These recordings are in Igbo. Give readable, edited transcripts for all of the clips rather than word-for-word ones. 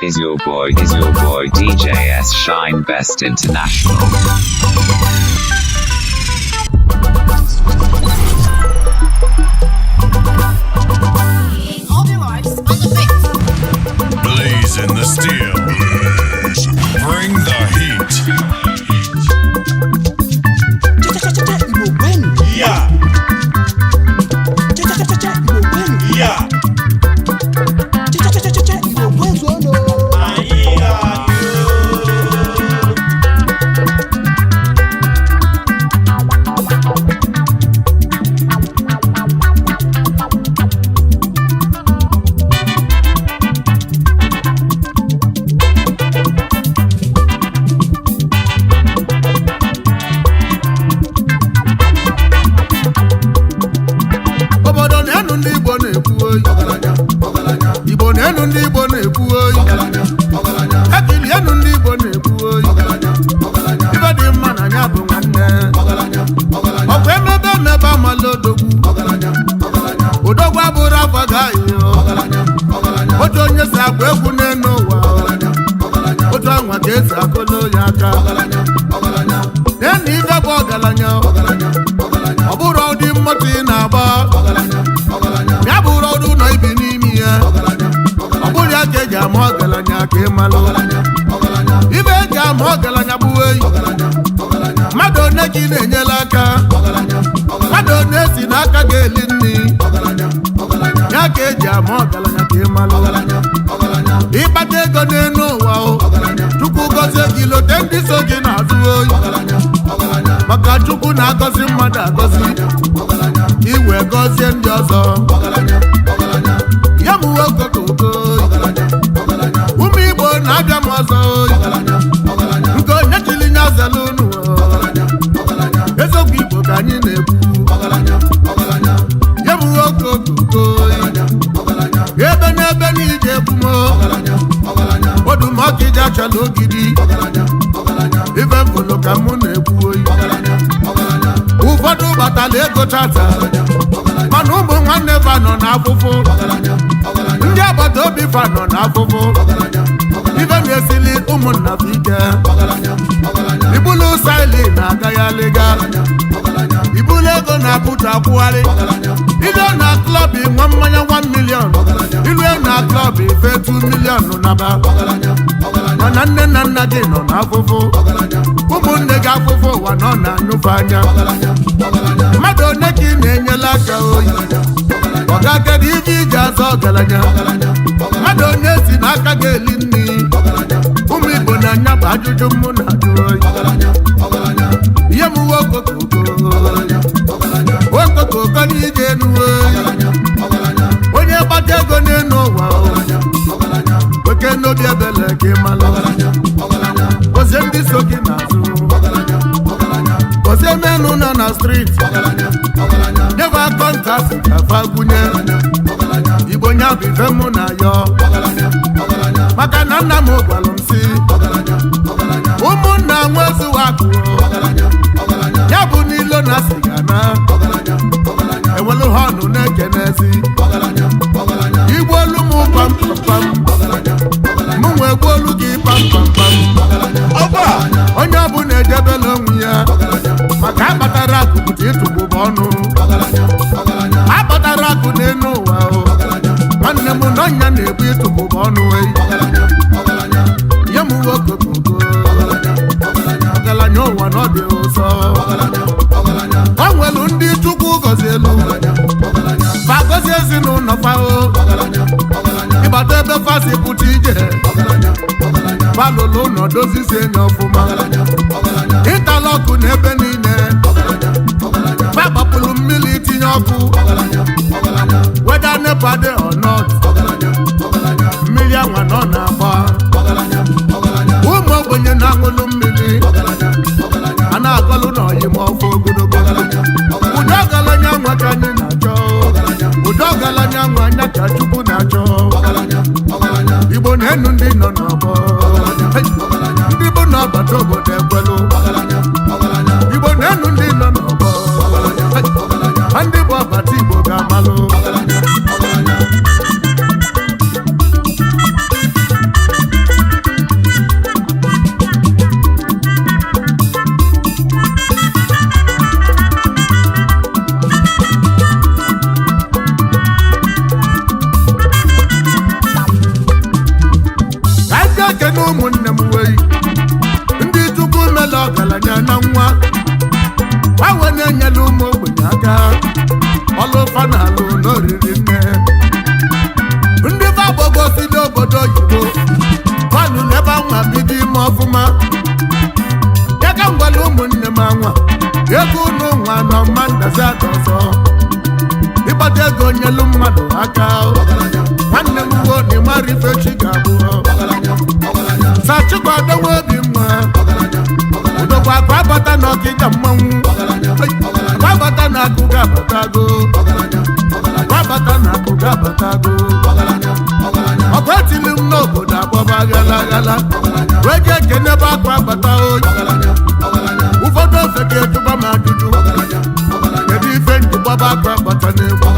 Is your boy DJ S Shine Best International. All the lights on the beat. Blaze in the steel. Bring the heat. Cha-cha-cha-cha, Igbo kwenu. Yeah, Cha-cha-cha-cha, Igbo kwenu. yeah, Cha-cha-cha-cha, Igbo kwezuonu. anyị ga-adị. Obodo na-enu ndị Igbo na-ekwu oyi. Igbo na-enu ndị Igbo na-ekwu oyi. Ekilienu ndị Igbo na-ekwu oyi. Ibe dị mma na ya bụ nwanne. Ọkwa emebe emebe amala odogwu. Odogwu abụrụ afọ gaghị. Otu onye si agba egwu n'elu ụwa. Otu anwa ka esi akụlụ ya aka. Nenu ife bụ ọgaranya. Ọ bụrụ ụdị mmoto ị na-agba. Ya bụrụ ọdụ ụlọ ibi n'ime ya. Ọ bụrụ ya ka eji ama ọgaranya ka ị malụ. Ibe eji ama ọgaranya bụ eyi. Mmadụ one ka ị na-enyela aka. Mmadụ one si n'aka ga-eli nri. Ya ka eji ama ọgaranya ka ị malụ. Ịkpata ego n'elu ụwa o. Chukwu gọzie gị, lote ndị so gị n'azụ oyi. Maka Chukwu na-agọzi mmadụ agọzi. Iwe gọzie ndị ọzọ. Ya bụ okokoko. Ụmụ Igbo na-abịa m ọzọ oyi. Nke onye chiri nya zela unu o. Eziokwu Igbo ka anyị na-ekwu. Ya bụ okokoko. Ebe n'ebe n'ije ekwu m o. Odumọkịja achala ogidi. Ife mfụlụ ka mụ na-ekwu oyi. Ụfọdụ gbatala ego tata, mana ụmụ nwanne fa nọ n'afụfụ. Ndị agbata obi fa nọ n'afụfụ. Ife na-esili ụmụnna fa ike. Ibulu saili na-aga ya lịga. Ibulu ego na-apụta akwụgharị. Ilue na club nwa mmanya 1 million. Ilue na club ife 2 million naba. Mana nne na nna gị nọ n'afụfụ. Ụmụnne gị afụfụ ụwa nọ na-anyụfe anya. Mmadụ one ka ị na-enyela aka oyi. Ọga, kedu ife iji azọ ọgaranya? Mmadụ onye si n'aka ga-eli nri. Ụmụ Igbo na-anya bụ ajụjụ mụ na-ajụ oyi. Ihe m uwe okokoko okokoko n'ije enu oyi. Onye gbata ego n'elu ụwa o, weke n'obi ebele ka ị malụ. Gozie ndị so gị n'azụ. Gozie menụ nọ na street. Nyebe contact ka fa gwunye. Igbo nya bụ ife mụ na yọ. Maka na nna m gwalụ m si ụmụnna nwezuwa akụ ya bụ n'ilo na siga na ewelu ha ọnụ na-ekenezi. Igbu olu m pam pam pam, mụ nwe gbuolu gị pam pam pam. Ọba, Onye ọbụla ejebela onwe ya, maka akpatara akụ pụta ịtụgbụba ọnụ. Akpatara akụ n'elu ụwa o, nwanne m, n'ọnya na-ebu ịtụgbụba ọnụ eyi. Nye m uwe okokoko. Ọgaranya ụwa na ọ dị ụsọ. O nwelu ndị Chukwu gọzie elu. Fa gọzie ezinụlọ fa o. Ịbata ebe fa si pụta ije. Fa lụlụ ụlọ, dozizie enyi ọfụma. Interlock n'ebe niile. Fa gbapụrụ mmiri, tinye ọkụ. Whether NEPA dey or not, mmiri anwa nọ na-agba. Ụmụ ogbenye na-aṅụlụ mmiri a na-agọlụ n'ọyị ma ọfọ ogologo. Ụdị ọgaranya nwa ka anyị na-achọ. Ụdị ọgaranya nwa anya ka Chukwu na-achọ. Igbo na-enu ndị nọ n'ọgbọ. Hey! Ndị bụ n'ọbata obodo ekwelụ. Igbo na-enu ndị nọ n'ọgbọ. Hey! Ma ndị bụ ọbata Igbo ga-amalụ. Wee jee kene ụmụnne m wei, ndị Chukwu mela ọgaranya na nwa gbanwe na-enyela ụmụ ogbenye aka ọlụfa na alụ n'oriri nne. Ndị fagbogo si n'obodo oyibo fanụ n'ebe anwa bido ime ọfụma ya ka m gwara ụmụnne m, anwa ego unu nwa nọ mma ndazi ada ọzọ ịgbata ego nyelu mmadụ aka. Nwanne m wo na ịmara ife chi ga-abụ. Sachikwadonwe obi mma udokwa akụ abata na ọkịka mmanwụ akụ abata na akụ ga-abatago, akụ abata na akụ ga-abatago. Ọkụ etili m n'obodo agbaba ghala ghala wee jee kenebe akụ abata oyi. Ụfọdụ ofe ga-ejụba m ajụjụ, kedu ife njigbaba akụ abata n'egwu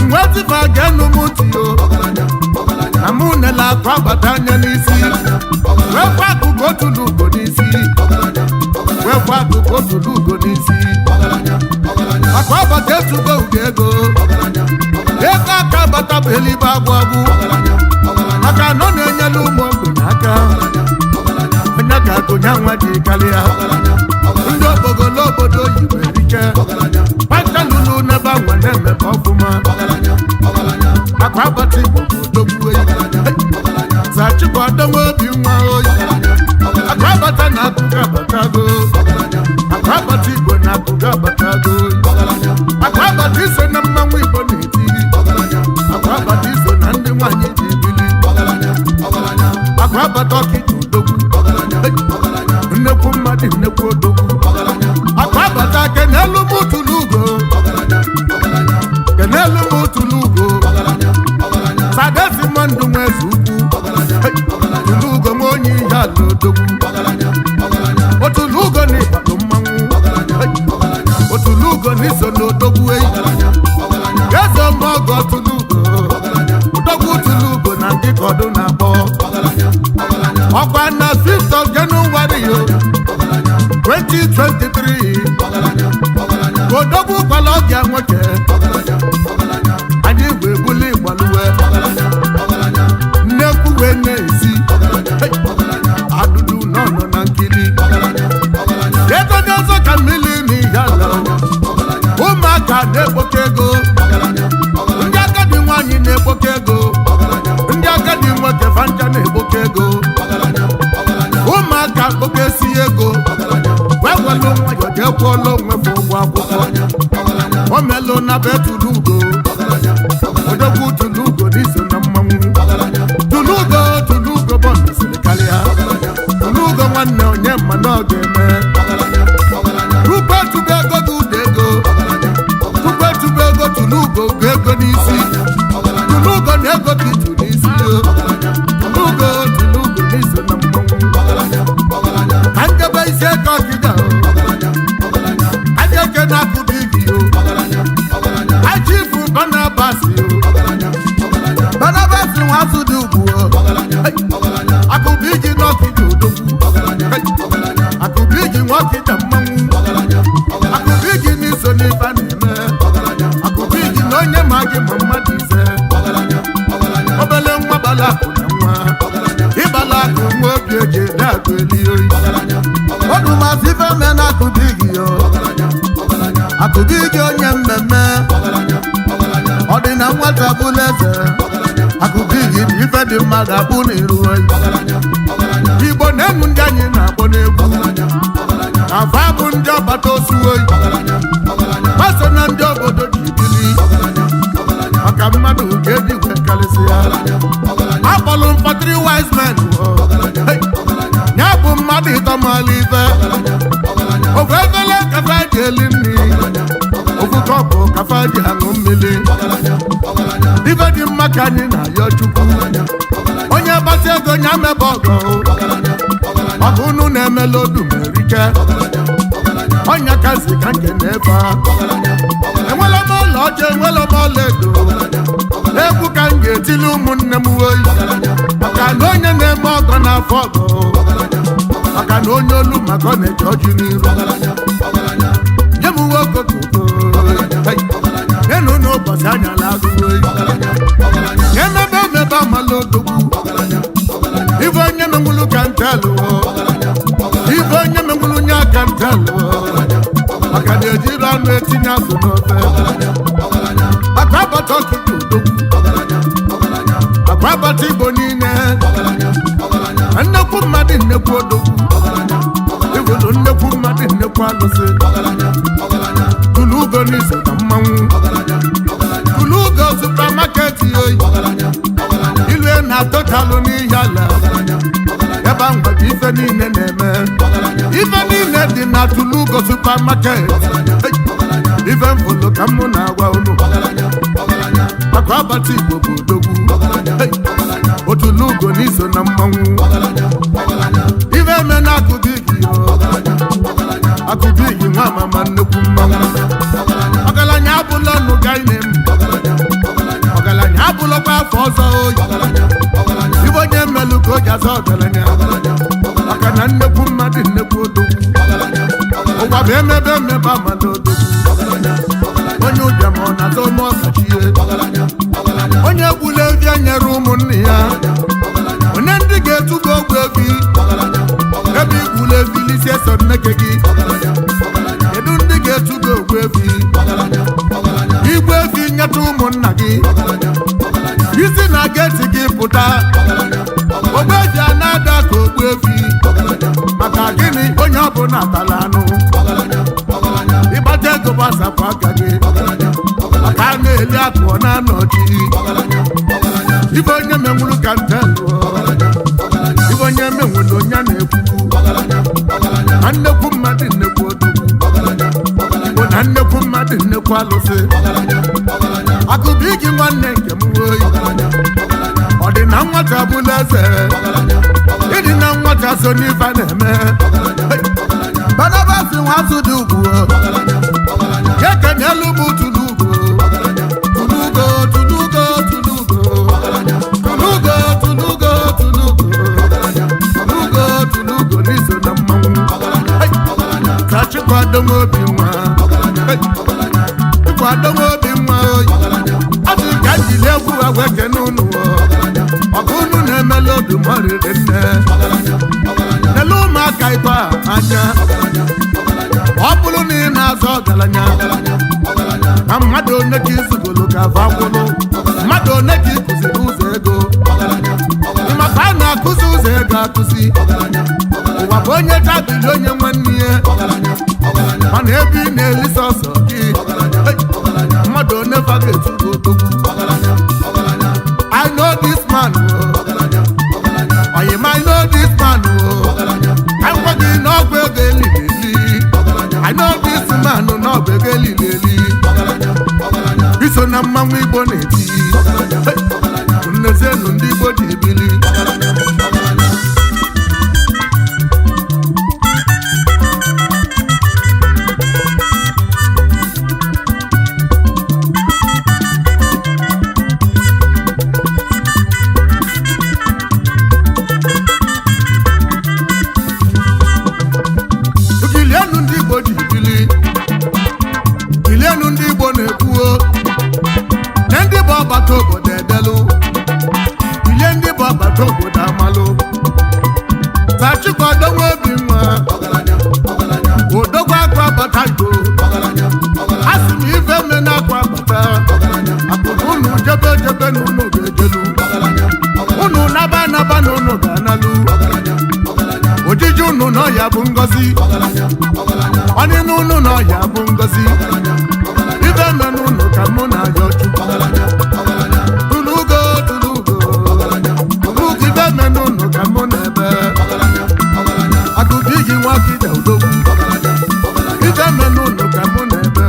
mgbe tifa ga-enu m tiyo na mụ nele akụ abata anya n'isi wee kwa akụkụ otu n'ugo n'isi, wee kwa akụkụ otu n'ugo n'isi. Akụ abata etugo ugo ego, ego aka abata bụ elibe agwụ agwụ maka na ọ na-enyere ụmụ ogbenye aka. Onye ga-agụnye nwa ji karịa ndị obodo n'obodo oyibo erike kpatalulu n'ebe anwa na-emepe ọfụma. Akwa abata Igbo bụ odogwu oyi zachikwadonwe obi nwa oyi. Akwa abata na akụkọ abatago, akwa abata Igbo na akụkọ abatago. Akwa abata iso na mmanwụ Igbo na-eti, akwa abata iso na ndị nwanyị ji bili. Akwa abata ọkịja odogwu, nnekwu mmadụ, nnekwu odogwu. Akwa abata kenelu m tụlụ ugo, kenelu m tụlụ ugo sadesi mmadụ nwe eze ukwu tụlụ ugo nwe onye ihe ala odogwu. Otulu ugo na ịkpado mmanwụ, otulu ugo na iso n'odogwu eyi eze ọmọgọ tụlụ ugo odogwu tụlụ ugo na ndị ka ọdụ na-akpọ ọkwa na 5th of January yo 2023 odogwu kwala ọbịa nwoke anyị wee buli igbaluwe nnekwu wee na-esi adụdụ nọ nọ na nkiri ego ndị ọzọ ka mmiri na ihe ala. Ụmụaka na-ekpoke ego, ndị agadi nwaanyị na-ekpoke ego, ndị agadi nwoke fancha na-ekpoke ego. Ụmụaka kpokesi ego wee welu nwayọ jee kwụọla onwe fụ ụgwọ akwụkwọ o melụ na be tụlụugo odogwu. Tụlụugo n'iso na mmanwụ tụlụugo, tụlụugo bọndụ siri karịa tụlụugo nwanne onye mma na ọ ga-eme tupu etube ego gị ụda ego, tupu etube ego tụlụugo ugo ego n'isi tụlụugo na ego gị tụ n'isi tụlụugo, tụlụugo n'iso na mmanwụ. Ka njebe isi ego ọkịda aja eke na-akụba igi yo achifu Barnabas yo Barnabas nwa azụ dị ugwu akụba igi n'ọkịda odogwu, akụba igi nwa ọkịda mmanwụ, akụba igi n'iso n'ife a na-eme, akụba igi na onye ma gị ma mmadụ ise obele nwa gbala akụ na nwa ịgbala akụ nwa obi eji ede akụ eli oyi ọdụmasị ife me na akụba igi yo akụba igi onye mmemme ọ dị na nwata bụla eze akụba igi na ife dị mma ga-abụ n'iru oyi. Igbo na-enu ndị anyị na-akpọ n'egwu na fa bụ ndị ọgbata osu oyi gbaso na ndị obodo ji bili maka mmadụ ga-eji wee karịsịa akpọlụ mkpatịrị wise men. Hey! Ya bụ mmadụ ịtọmala ife ofu efele kafa ji eli nri, ofu kọpụ kafa ji aṅụ mmiri. Ife dị mma ka anyị na-ayọ Chukwu onye gbasi ego nya mebe ọgọ ọgụ unu na-emela odumerike ọnya kazi ka nke na-efe a. Enwela m ọla ọcha, enwela m ọla edo, egwu ka m ga-etili ụmụnne m oyi maka na onye na-eme ọgọ n'afọ ọgọ maka na onye olu maka ọ na-eche ọjị n'iru nye m uwe okokoko nyenụ n'ụbọchị anyala agụụ oyi emebe emebe amala odogwu. ejiri anụ etinye azụ n'ofe. Akụ abata ọkịka odogwu, akụ abata Igbo niile, nnekwu mmadụ, nnekwu odogwu, iwelu nnekwu mmadụ, nnekwu alụsị. Tụlụ ugo n'iso na mmanwụ. Tụlụ ugo supermarket oyi ilue na totalụ n'ihi ala ebe ahụ ka ife niile na-eme. Ife niile dị na Tụlụ ugo supermarket. Hey! Ife mfụlụ ka mụ na-agwa unu. Akụ abata Igbo bụ odogwu. Hey! Otulu ugo n'iso na mmanwụ. Ife eme na akụbigi, akụbigi nwa mama, nnukwu mmanwụ. Ọgaranya abụla ọnụ ga inem, ọgaranya abụlọkwa afọ ọzọ oyi. Ibe onye mmelụ ka o ji azọ ọgaranya, maka na nnekwu mmadụ, nnekwu odogwu. Ụwa bụ emebe emebe amala odogwu. Onye ụbịam ọ na-azọ ome ọkachie, onye gbula evi nyere ụmụnne ya, onye ndị ga-etugo ogbu evi ebe igbula evi lisie so nneke gị. Kedu ndị ga-etugo ogbu evi igbu evi nyetụ ụmụnna gị isi na gate gị pụta? Ogbu evi a na-ada ka ogbu evi maka gịnị? Onye ọbụla tara anụ. Ịgbata ego, gbasapụ aka gị, maka a na-eli akụ ọ na-anọchi. Ife onye menwuru ka ntelụ, ife onye menwuru onye na-ekwu na nnekwu mmadụ, nnekwu odogwu Igbo, na nnekwu mmadụ, nnekwu alụsị. Akụbụ igi nwanne nke m oyi, ọ dị na nwata bụla eze, ịdị na nwata so n'ife a na-eme. Barnabas nwazụ dị ugwu ya kenelu m. Tulugo, tulugo, tulugo, tulugo, tulugo, tulugo, tulugo, tulugo, tulugo n'iso na mmanwụ. Hey! Ka chikwado m obi nwa. Hey! Chikwado m obi nwa oyi, asị ka njili egwu a wee kene unu. Ọgụ unu na-emela obi m riri nne. Nele ụmụaka ịtọ a anya. Ọ bụrụ na ị na-azọ ọgaranya na mmadụ, one ka izugolo ka va gwụlụ? Mmadụ one ka ịkụziri ụzọ ego? Maka a na-akụzi ụzọ ego akụzi. Ụwa bụ onye tabili onye nwanne ya, mana ebe ị na-eli sọsọ gị. Hey! Mmadụ one fa ga-etugo odogwu? I know this man oh. Oyim, I know this man oh. Ka m gwa gị na ọgwụ ego elili eli. I know this man na ọgwụ ego elili eli. Iso na mmanwụ Igbo na-eti. Hey! Nnezienụ ndị Igbo ji ebili. Kilienu ndị Igbo ji bili, kilienu ndị Igbo na-ekwuo na ndị bụ ọgbata obodo edelu. Kilie ndị bụ ọgbata obodo amalụ tachikwadonwe obi nwa odogwu akụ abata Igbo. A sị m ife mme na akụ abata akụna unu jebe jebe na unu ga-ejelu, unu naba anaba na unu ga-analụ. Ojiji unu n'ọya bụ ngọzi, ọnịna unu n'ọya bụ ngọzi. Ife menụ unu ka mụ na-ayọ Chukwu. Tulugo, tulugo, tulugo, ife menụ unu ka mụ na-ebe. Akụkọ iji nwa kide odogwu, ife menụ unu ka mụ na-ebe.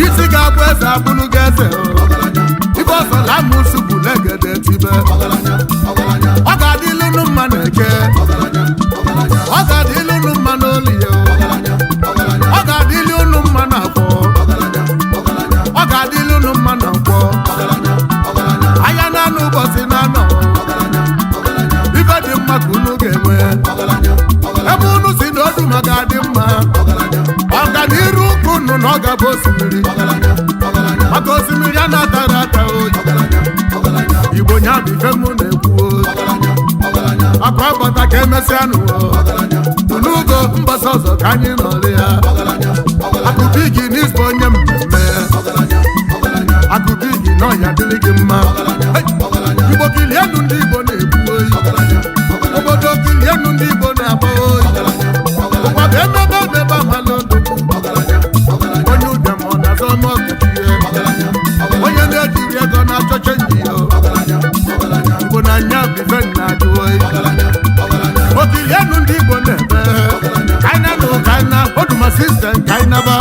Isi ga-abụ eze abụlụ gị eze o. Ife ọsọ lamụsụ bụ legede tibe. Ọ ga-adịlụ unu mma na eke, ọ ga-adịlụ unu mma n'olie, ọ ga-adịlụ unu mma n'afọ, ọ ga-adịlụ unu mma na nkwọ anya na-anụ ụbọchị na-anọ. Ife dị mma ka unu ga-enwe ebe unu si na odu ma ga-adị mma. Ọganiru ụka unu na ọ ga-abụ osimiri, maka osimiri a na-atara ata oyi. Igbo nya bụ ife mụ na-ekwu. Akwa agbata ka emesịa nụ. Tulugo mbọsị ọzọ ka anyị nọrị ya. Akụbigi n'izbu onye mmemme. Akụbigi n'ọnya dịrị gị mma. Hey! Igbo kilienu ndị Igbo na-egbu oyi. Obodo kilienu ndị Igbo na-agba oyi. Ụwa bụ emebe emebe amala odogwu. Onye ụbịam ọ na-azọ n'ọkụchie. Onye na-ejiri ego na-achọ chenji ya. Igbo na-anya bife na-ajụ oyi. Okilienu ndị Igbo na-eme. Kaina na ụkaina, oduma sistem kainaba.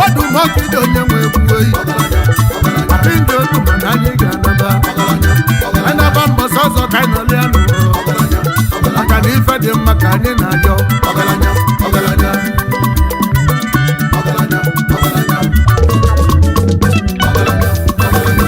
Oduma ọkịda onye nwe egwu oyi. Ndị oduma na anyị ga-anaba. Anaba mbọsị ọzọ ka anyị nọlịa nụ. Maka na ife dị mma ka anyị na-ayọ. Ọgaranya, ọgaranya. Ọgaranya, ọgaranya. Ọgaranya, ọgaranya.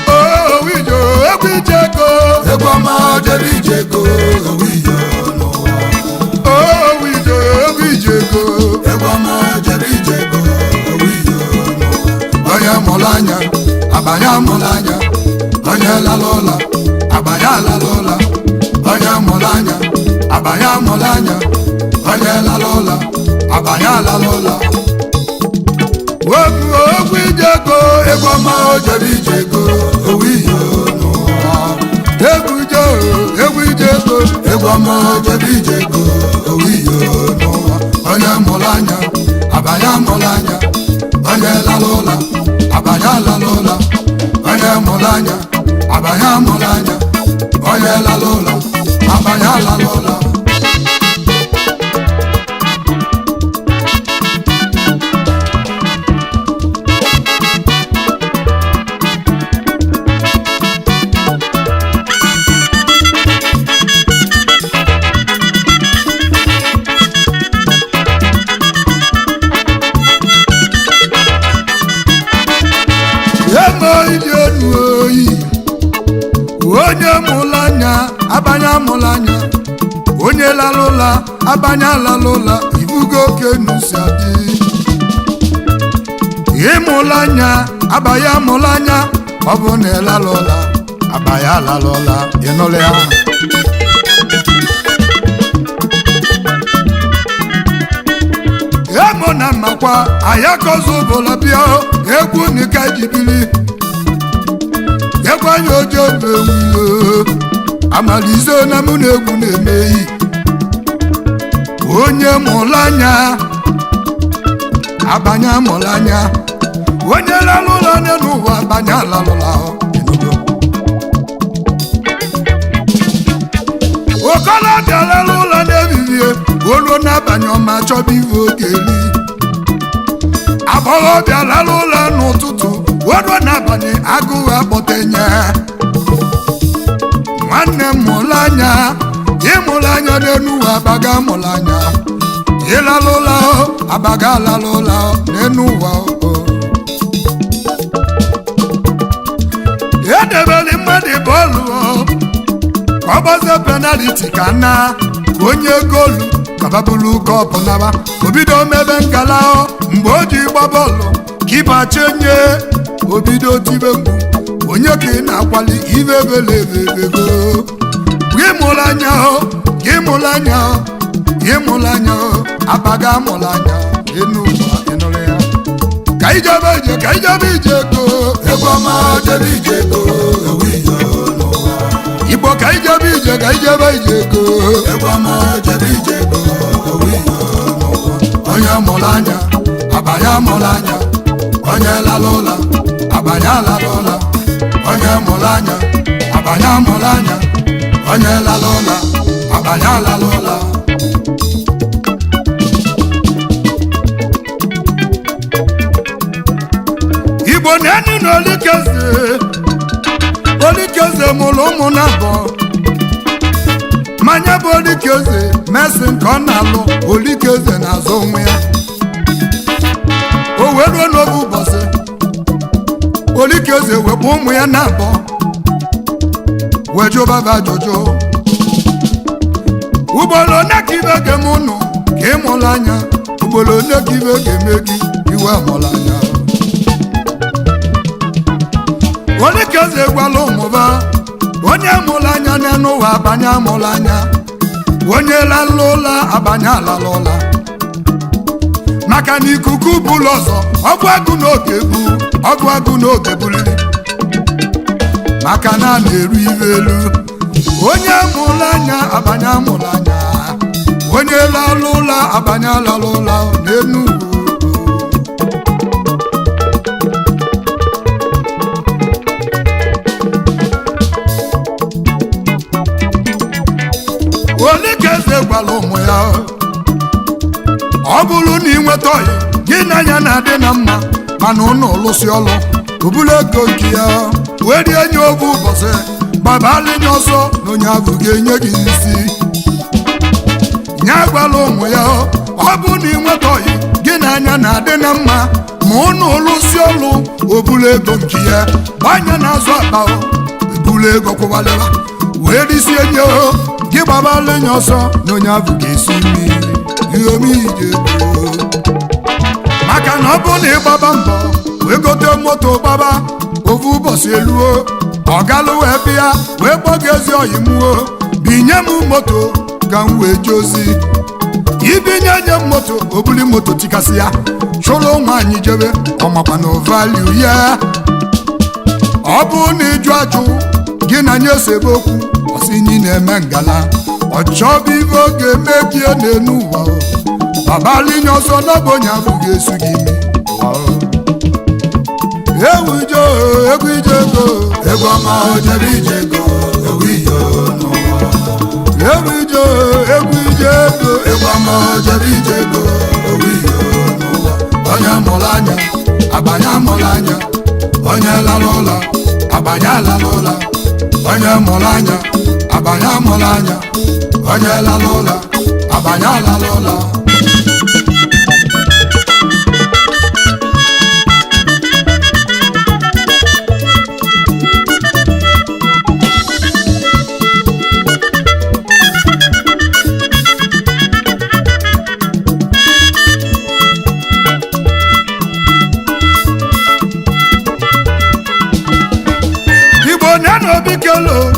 Owijo egwu ijego. Egwu ọma jere ijego owijo n'ụwa. Owijo egwu ijego. Egwu ọma jere ijego owijo n'ụwa. Onye mụrụ anya abanye amụrụ anya, onye lara ụla abanye alala ụla. Onye mụrụ anya abanye amụrụ anya, onye lara ụla abanye alala ụla. Ogwu egwu ijego. Egwu ọma jere ijego owijo n'ụwa. Egwu ije egwu ijego. Egwu ọma jere ijego owiyo n'ụwa. Onye mụrụ anya abanye amụrụ anya, onye lara ụla abanye alala ụla. Onye mụrụ anya abanye amụrụ anya, onye lara ụla abanye alala ụla. Emo ili enu oyi. Onye mụrụ anya abanye amụrụ anya, onye lara ụla abanye alala ụla. Ibugo oke nusi adị. Ịmụrụ anya abanye amụrụ anya, ọ bụ na ịlara ụla abanye alala ụla. Ịnụrụ ya? Emo na mmakwa ayakozu bụla bịa egwu nika jibili egwu anya ojo mewuo amalize na mụ na egwu na-emeyi. Onye mụrụ anya abanye amụrụ anya, onye lalụ ụlọ anya n'ụwa abanye alalụla. Okolobịa lalụ ụlọ n'ehihie, oluo n'abalị ọma chọba ive oge eri. Agbọghọbịa lalụ ụlọ n'ụtụtụ, oluo n'abalị agụụ akpọtenye. Nwanne m mụrụ anya, ịmụrụ anya n'enu ụwa abaga mụrụ anya. Ịlalụ ụlọ abaga alalụ ụlọ n'enu ụwa o. Edebeli mmadụ bọọlụ o, ka ọ gbazie penaliti ka nna ka onye goolu kababulu kọpụ naba. Obido mebe nkala o, mgbe o ji gba bọọlụ kipa chenye, obido tibe mgbu. Onye ka ị na-akwali ive belebebego? Gị mụrụ anya o, gị mụrụ anya o, gị mụrụ anya o, abaga mụrụ anya enu ụwa. Ịnụrụ ya? Ka ijebe ije, ka ijebe ije go. Egwu ọma jere ijego owijo n'ụwa. Igbo ka ijebe ije, ka ijebe ije go. Egwu ọma jere ijego owijo n'ụwa. Onye mụrụ anya abanye amụrụ anya, onye lara ụla abanye alala ụla. Onye mụrụ anya abanye amụrụ anya, onye lara ụla abanye alala ụla. Na Olikeze, Olikeze mụrụ ụmụ na abụọ. Manya bụ Olikeze mesi nke ọ na-alụ. Olikeze na-azụ onwe ya. O wee ruo n'oge ụbọchị, Olikeze wepụ ụmụ ya na abụọ, wee jụbaba ajụjụ: ugboro one ka ibe ga-eme ụnụ ka ị mụrụ anya? Ugboro one ka ibe ga-eme gị iwe mụrụ anya? Olikeze gwala ụmụba: onye mụrụ anya n'elu ụwa abanye amụrụ anya, onye lalụ ụla abanye alala ụla, maka na ikuku bụlụ ọzọ ọgụ agụ n'oge bu ọgụ agụ n'oge buliri, maka na a na-eru ive elu. Onye mụrụ anya abanye amụrụ anya, onye lalụ ụla abanye alala ụla n'elu ugwu. Olikeze gwara ụmụ ya: ọ bụrụ na ị nweta ọyị gị na ya na-adị na mma, mana ụnụ lụsị ọlụ, obulu ego nke ya wee rie nye obu ụbọchị, gbabalinye ọsọ na onye ahụ ga-enye gị isi. Ya gwara ụmụ ya: ọ bụrụ na ị nweta ọyị gị na anya na-adị na mma, ma ụnụ lụsị ọlụ, obulu ego nke ya gbanye n'azụ akpa, ebulu ego kwụbalịba wee risie nye gị, gbabalinye ọsọ na onye ahụ ga-esi mmiri ihomije, maka na ọ bụrụ na ị gbaba mbọ wee gote moto, gbaba ofu ụbọchị eluo, ọ galụ wee bịa wee kpọọ ezi oyi mụo, binye m moto ka m wee jee ozi. Ibinye nye m moto, obuli moto tikasị ya, chụrụ nwaanyị jebe ọmakwa na value ya. Ọ bụrụ na ịjụ ajụ gị na nye osebe okwu, ọsị nyi na-eme ngala, ọ chọba ibe oge mebie n'enu ụwa. Babalinye ọsọ n'ogbenye abụghị esu gị imi. Ewu ije, egwu ije ego, Egwu ọma o jere ije ego, ewu ije n'ụwa. Ewu ije, egwu ije ego. Egwu ọma o jere ije ego, ewu ije n'ụwa. Onye mụrụ anya, abanye amụrụ anya. Onye lara ụla, abanye alala ụla. Onye mụrụ anya, abanye amụrụ anya. Onye lara ụla, abanye alala ụla. Igbo na na Obikelo,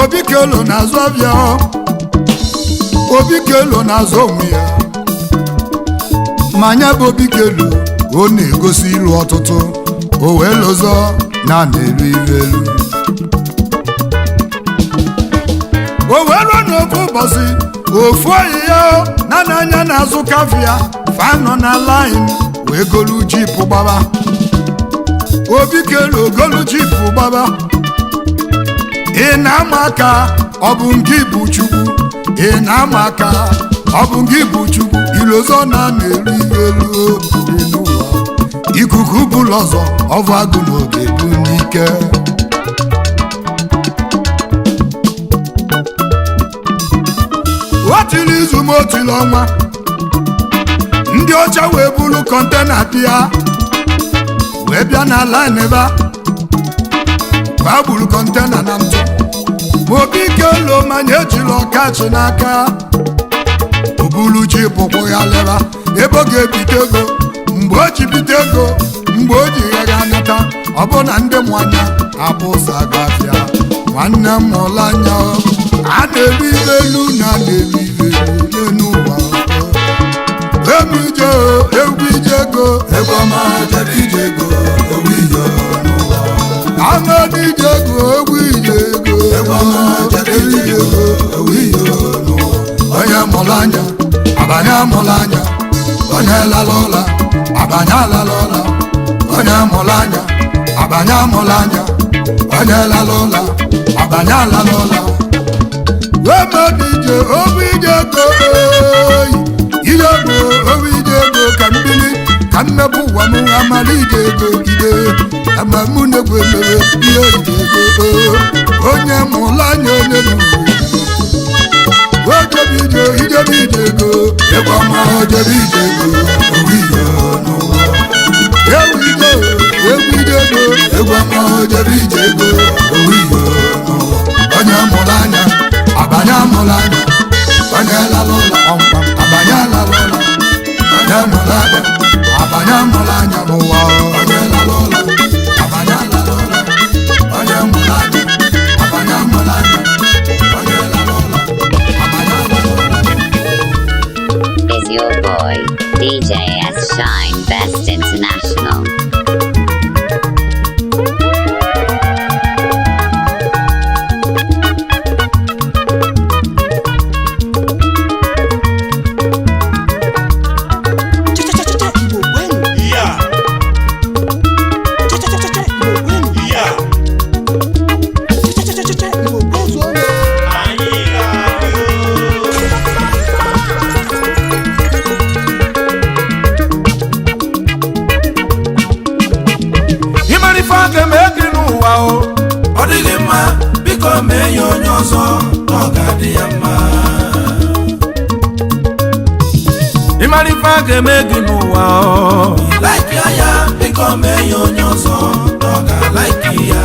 Obikelo na-azụ ọbịa, Obikelo na-azụ onwe ya. Ma anya bụ Obikelo, ọ na-egosi ilu ọtụtụ, o wee lụzọ na na-eru iru elu. O wee ruo n'ofu ụbọchị, ofu oyi ya na n'anya na-azụ kafia fanọ na line wee golu jipụ gbaba. Obikelo golu jipụ gbaba. Ị na-ama aka, ọ bụ nke bụ Chukwu. Ị na-ama aka, ọ bụ nke bụ Chukwu. Ilozọ na na-eru elu dị n'ụwa. Ikuku bụlụ ọzọ ọvụ agụ n'oge bụ n'ike. O tiri izu ma o tiri ọnwa, ndị ọcha wee buru container bịa, wee bịa na line ebe a gburu container na ntụ. Ma Obikelo manya ejila ọkachi n'aka, obulu ji pụkwụ ya leba ebe ọ ga-ebite ego. Mgbe o ji bite ego, mgbe o ji ya ga-anata, ọ bụ na ndị mụ anya abụsa gafịa. Nwanne m mụrụ anya, a na-elu ibe elu na a na-elu ibe elu n'elu ụwa. Egwu ije, egwu ije ego. Egwu ọma jere ije ego, ewu ije n'ụwa. Amadi ije ego, egwu ije ego. Egwu ọma jere ije ego, ewu ije n'ụwa. Onye mụrụ anya abanye amụrụ anya, onye lala ụla abanye alala ụla. Onye mụrụ anya abanye amụrụ anya, onye lala ụla abanye alala ụla. Wemodije obu ije ego oyi ije ego obu ije ego, ka mbili ka mmepụ ụwa m. Amara ije ego ide amamụ na-egwu emere ihe ije ego. Onye mụrụ anya onye n'ụwa ojebe ije ijebe ije ego egwu ọma ojebe ije ego owu ihe n'ụwa egwu ije egwu ije ego egwu ọma ojebe ije ego owu ihe n'ụwa. Onye mụrụ anya abanye amụrụ anya, onye lara ụlọ kpọmkpọm abanye alara ụlọ, onye mụrụ anya abanye amụrụ anya n'ụwa, onye lara ụlọ abanye alara ụlọ, onye mụrụ anya abanye amụrụ anya, onye lara ụlọ abanye alara ụlọ. Is your boy, DJ S Shine Best International. Cha-cha-cha-cha, Igbo kwenu. Yeah, Cha-cha-cha-cha, Igbo kwenu. yeah, Cha-cha-cha-cha, Igbo kwezuonu. anyị ga-adị o. Ịmara ife a ga-eme gị n'ụwa o, Ọ dịghị mma, biko mee ya onye ọzọ na ọ ga-adị ya mma. Ịmara ife a ga-eme gị n'ụwa o, Laiki ya, biko mee ya onye ọzọ na ọ ga-alaiki ya.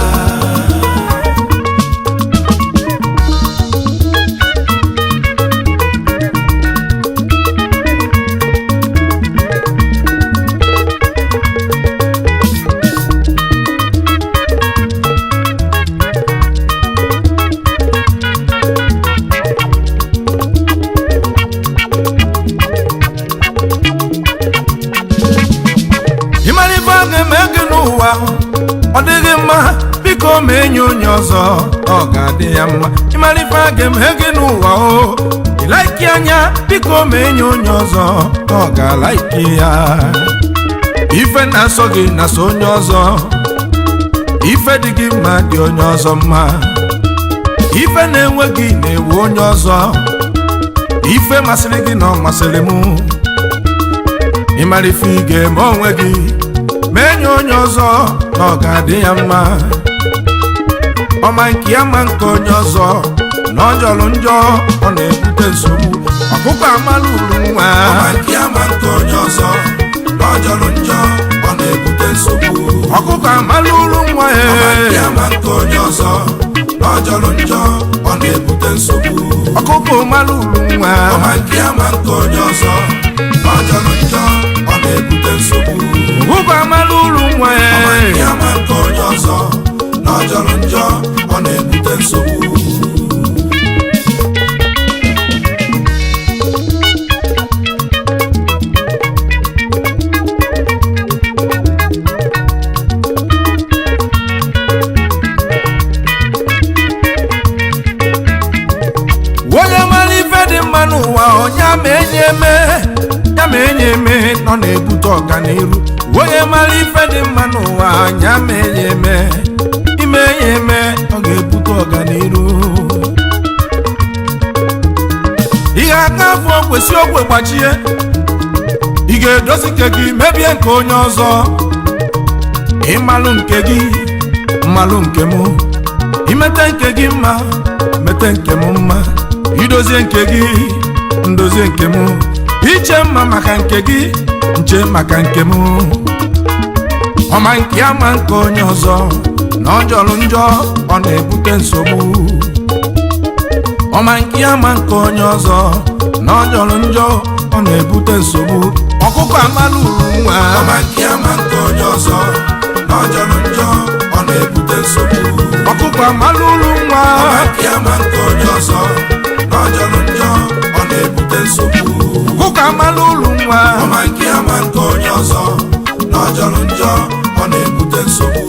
Ịmara ife a ga-eme gị n'ụwa, ọ dịghị mma, biko mee ya onye ọzọ ọ ga-adị ya mma. Ịmara ife a ga-eme gị n'ụwa o, ịlaiki anya, biko mee ya onye ọzọ ọ ga-alaiki ya. Ife na-asọ gị na-asọ onye ọzọ, ife dị gị mma dị onye ọzọ mma, ife na-enwe gị na-ewe onye ọzọ, ife masịrị gị na ọ masịrị mụ. Ịmara ife ị ga-eme onwe gị, mee nye onye ọzọ na ọ ga-adị ya mma. Ọma nke ya ma nke onye ọzọ na ọ jọrọ njọ, ọ na-ebute nsogbu. Ọkụkọ amala uru nwa. Ọma nke ya ma nke onye ọzọ na ọ jọrọ njọ, ọ na-ebute nsogbu. Ọkụkọ amala uru nwa. Ọma nke Ee, ya ma nke onye ọzọ na ọ jọrọ njọ, ọ na-ebute nsogbu. Ọkụkọ mara uru nwa. Ọma nke ya ma nke onye ọzọ na ọ jọrọ njọ, ọ na-ebute nsogbu. Ọkụkọ amala uru nwa. Ọma Ee, nke ya ma nke onye ọzọ na ọ jọrọ njọ, ọ na-ebute nsogbu. Onye mara ife dị mma n'ụwa, onye ama enyi eme ya ma enyi eme nọ na-ebute ọganiru. Onye mara ife dị mma n'ụwa, ya ma enyi eme ime enyi eme, ọ ga-ebute ọganiru. Ihe aka afọ kwesị ogwe gbachie, ị ga-edozi nke gị mebie nke onye ọzọ. Ịmalụ nke gị, mmalụ nke mụ, imete nke gị mma, mete nke m mma, idozie nke gị, ndozie nke mụ, iche mma maka nke gị, nche maka nke mụ. Ọma nke ya ma nke onye ọzọ na ọ jọrọ njọ, ọ na-ebute nsogbu. Ọma nke ya ma nke onye ọzọ na ọ jọrọ njọ, ọ na-ebute nsogbu. Ọkụkọ amala uru nwa. Ọma nke ya ma nke onye ọzọ na ọ jọrọ njọ, ọ na-ebute nsogbu. Ọkụkọ amala uru nwa. Ọma nke ya ma nke onye ọzọ na ọ jọrọ njọ, ọ na-ebute nsogbu. Ọkụkọ amala uru nwa. Ọma nke ya ma nke onye ọzọ na ọ jọrọ njọ, ọ na-ebute nsogbu.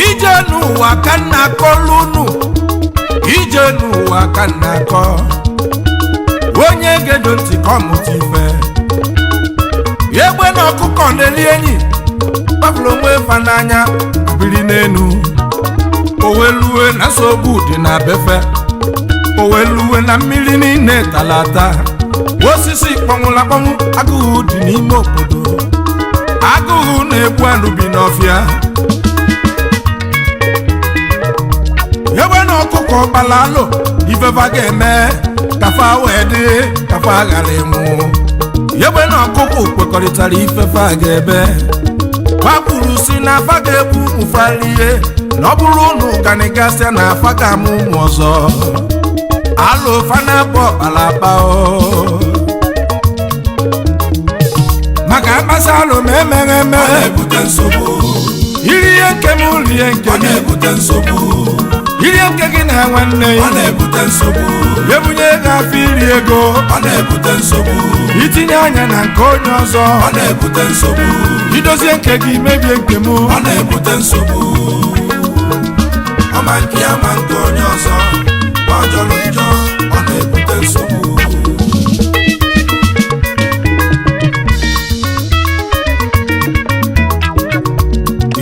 Ije n'ụwa ka nna akọlụ unu, ije n'ụwa ka nna akọ. Onye gedo ntị ka ọ mụta ife. Egbe na ọkụkọ na-eli enyi. Kpapụ. fụrụ onwe fa n'anya biri n'enu. Owelue na nsogbu dị na befe, oweluwe na mmiri niile talata, osisi kpọnwụrụ akpọnwụ, agụụ dị n'ime obodo, agụụ na-egbu anụ bi n'ọfịa. Egbe na ọkụkọ gbara alụ ifefa ga-eme kafa wee dị kafa ghara ịnwụ. Egbe na ọkụkọ kwekọrịtara ifefa ga-ebe, gbakwuru si na afa ga-egbu ụmụfalie na ọ bụrụ ụnụ ganigasịa na afa ga-amụ ụmụ ọzọ. Alụ fana bụ ọkpara akpa o maka akpasa alụ ma emeghe eme Ọ na-ebute nsogbu. Iri ihe nke m rie nke Ọ gị na-ebute nsogbu. Iri nke gị na nwanne Ọ ya na-ebute nsogbu. Ebunye ego afọ iri ego. Ọ na-ebute nsogbu. Itinye anya na nke onye ọzọ. Ọ na-ebute nsogbu. Idozie nke gị mebie nke m. Ọ na-ebute nsogbu. Ọma nke ya ma nke onye ọzọ. Ọ jọrọ njọ, ọ na-ebute nsogbu.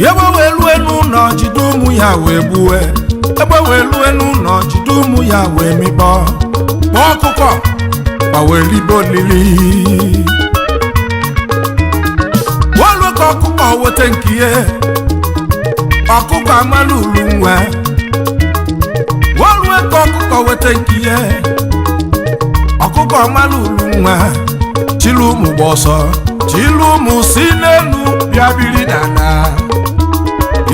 Egbe wee lue n'ụlọ jide ụmụ ya wee gbue. Egbe wee lue n'ụlọ jide ụmụ ya wee mịkpọ. Kpọọ ọkụkọ ma wee ribe olili. Olu ka ọkụkọ weta nke ihe. Ọkụkọ amala ulu nwa. Olu ka ọkụkọ weta nke ihe. Ọkụkọ amala ulu nwa. Chilu ụmụ gba ọsọ. Chilu ụmụ si n'elu bịa biri n'ala.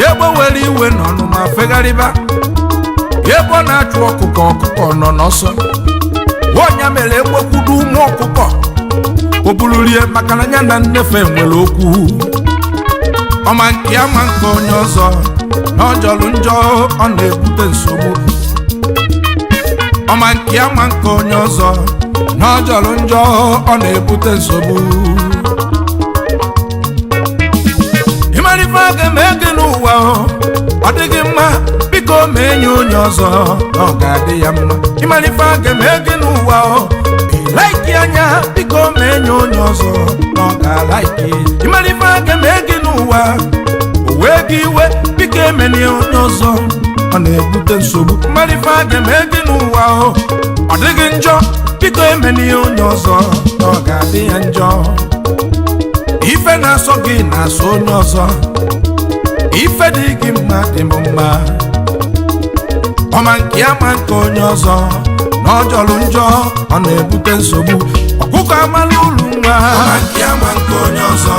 Egbe were iwe n'ọnụ ma fegharịba. Ebe ọ na-achụ ọkụkọ, ọkụkọ nọ n'ọsọ. Ọnya mere egbekwudo ụmụ ọkụkọ o bururie maka na ya na nnefe nwere okwu. Ọma nke ama nke onye ọzọ na ọ jọrọ njọ, ọ na-ebute nsogbu. Ọma nke ama nke onye ọzọ na ọ jọrọ njọ, ọ na-ebute nsogbu. Ịmara ife a ga-eme gị n'ụwa o, ọ dịghị mma, biko mee nye onye ọzọ na ọ ga-adị ya mma. Ịmara ife a ga-eme gị n'ụwa o, ilaiki anya, biko mee nye onye ọzọ na ọ ga-alaiki. Ịmara ife a ga-eme gị n'ụwa, o wee gị iwe, biko emena ya onye ọzọ, ọ na-ebute nsogbu. Ịmara ife a ga-eme gị n'ụwa o, ọ dịghị njọ, biko emena ya onye ọzọ na ọ ga-adị ya njọ. Ife na-asọ gị na-asọ onye ọzọ. Ife dị gị mma dị m mma. Ọma nke ya ma nke onye ọzọ na ọ jọrọ njọ, ọ na-ebute nsogbu. Ọkụkọ amala ulu nwa. Ọma nke ya ma nke onye ọzọ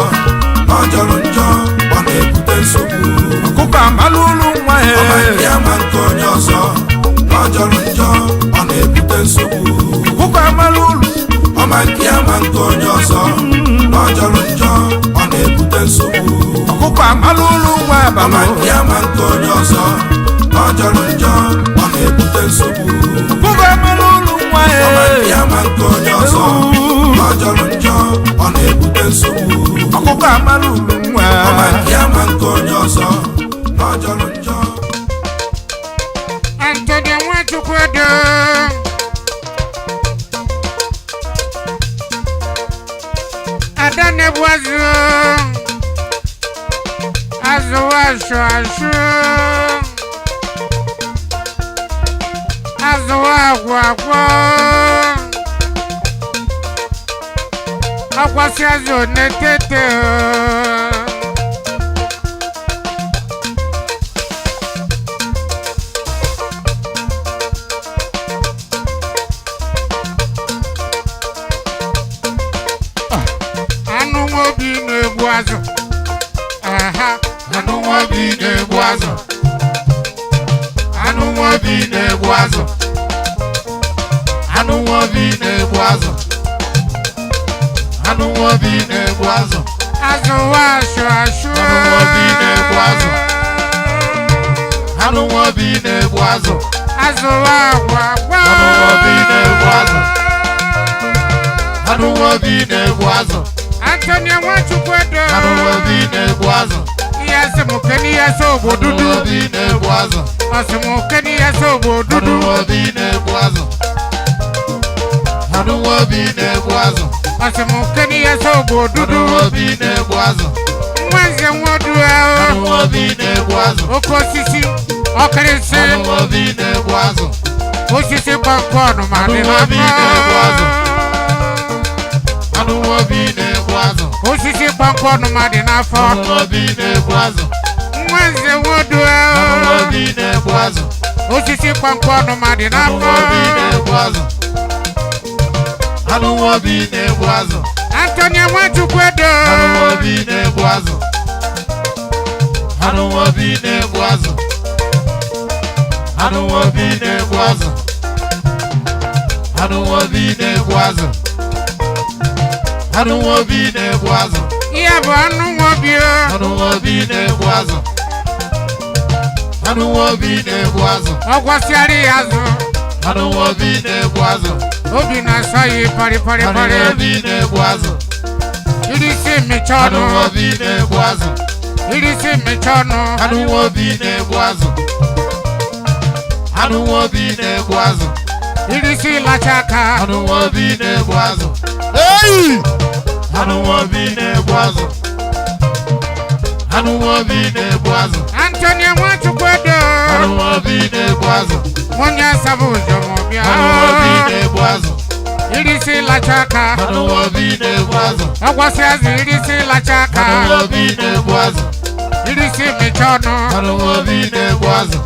na ọ jọrọ njọ, ọ na-ebute nsogbu. Ọkụkọ amala ulu nwa. Ọma nke ya ma nke onye ọzọ na ọ jọrọ njọ, ọ na-ebute nsogbu. Ọkụkọ amala ulu. Ọma nke ya ma nke onye ọzọ na ọ jọrọ njọ, ọ na-ebute nsogbu. Ọkụkọ amala ulu nwa. Ọma Abalị. nke ya ma nke onye ọzọ na ọ jọrọ njọ, ọ na-ebute nsogbu. Ọkụkọ amala ulu nwa. Ọma nke ya ma nke onye ọzọ na ọ jọrọ njọ, ọ na-ebute nsogbu. Ọkụkọ amala ulu nwa. Ọma nke ya ma nke onye ọzọ na ọ jọrọ njọ. Antonio Nwachukwu Edo. Ada na-egbu azụ. Azụ asụ asụ. Azụ agwụ agwụ. Akwasị azụ na-etete. Anụ nwa obi na-egbu azụ. Aha, anụ nwa obi na-egbu azụ. Anụ nwa obi na-egbu azụ. Anụ nwa obi na-egbu azụ. Anụ nwa obi na-egbu azụ. Azụ asụ asụ. Anụ nwa obi na-egbu azụ. Anụ nwa obi na-egbu azụ. Azụ agwa agwa. Anụ nwa obi na-egbu azụ. Anụ nwa obi na-egbu azụ. Antonio Nwachukwu Edo. Anụ nwa obi na-egbu azụ. Ihe asị m kene ihe asị ogbo Anụ dudu. nwa obi na-egbu azụ. Ọsị m kene ihe asị ogbo Anụ dudu. nwa obi na-egbu azụ. Anụ nwa obi na-egbu azụ. Ọsị m kene ihe asị ogbo Anụ dudu. nwa obi na-egbu azụ. Nwanze nwodu. Anụ obi na-egbu azụ. Oke osisi ọkịrịsị. Anụ obi na-egbu azụ. Osisi gbakọọnụ ma dị Anụ obi na-egbu azụ. n'afọ. Anụ obi na-egbu azụ. Osisi gbakọọnụ ma dị n'afọ. Anụ obi na-egbu azụ. Nwanze nwodu. Anụ obi na-egbu azụ. Osisi gbakọọnụ ma dị Anụ n'afọ. obi na-egbu azụ. Anụ obi na-egbu azụ. Anthony Nwachukwu Edo. Anụ obi na-egbu azụ. Anụ obi na-egbu azụ. Anụ obi na-egbu azụ. Anụ obi na-egbu azụ. Anụ obi na-egbu azụ. Ihe bụ anụ nwobi. Anụ obi na-egbu azụ. Anụ obi na-egbu azụ. Ọ gwasịara ya azụ. Anụ obi na-egbu azụ. Obi na-asọ ya parịparịparị. Anụ obi na-egbu azụ. Irisi mmecha Anụ ọnụ. obi na-egbu azụ. Irisi mmecha ọnụ. Anụ obi na-egbu azụ. Anụ obi na-egbu azụ. Irisi lacha aka. Anụ obi na-egbu azụ. Ei! Anụ obi na-egbu azụ. Anụ obi na-egbu azụ. Anthony Nwachukwu Edo. Anụ obi na-egbu azụ. Onye asaba ụzọ ma ọ bịa. Anụ obi na-egbu azụ. Irisi lacha aka. Anụ obi na-egbu azụ. Ọ gwasị azụ irisi lacha aka. Anụ obi na-egbu azụ. Irisi mmecha ọnụ. Anụ obi na-egbu azụ.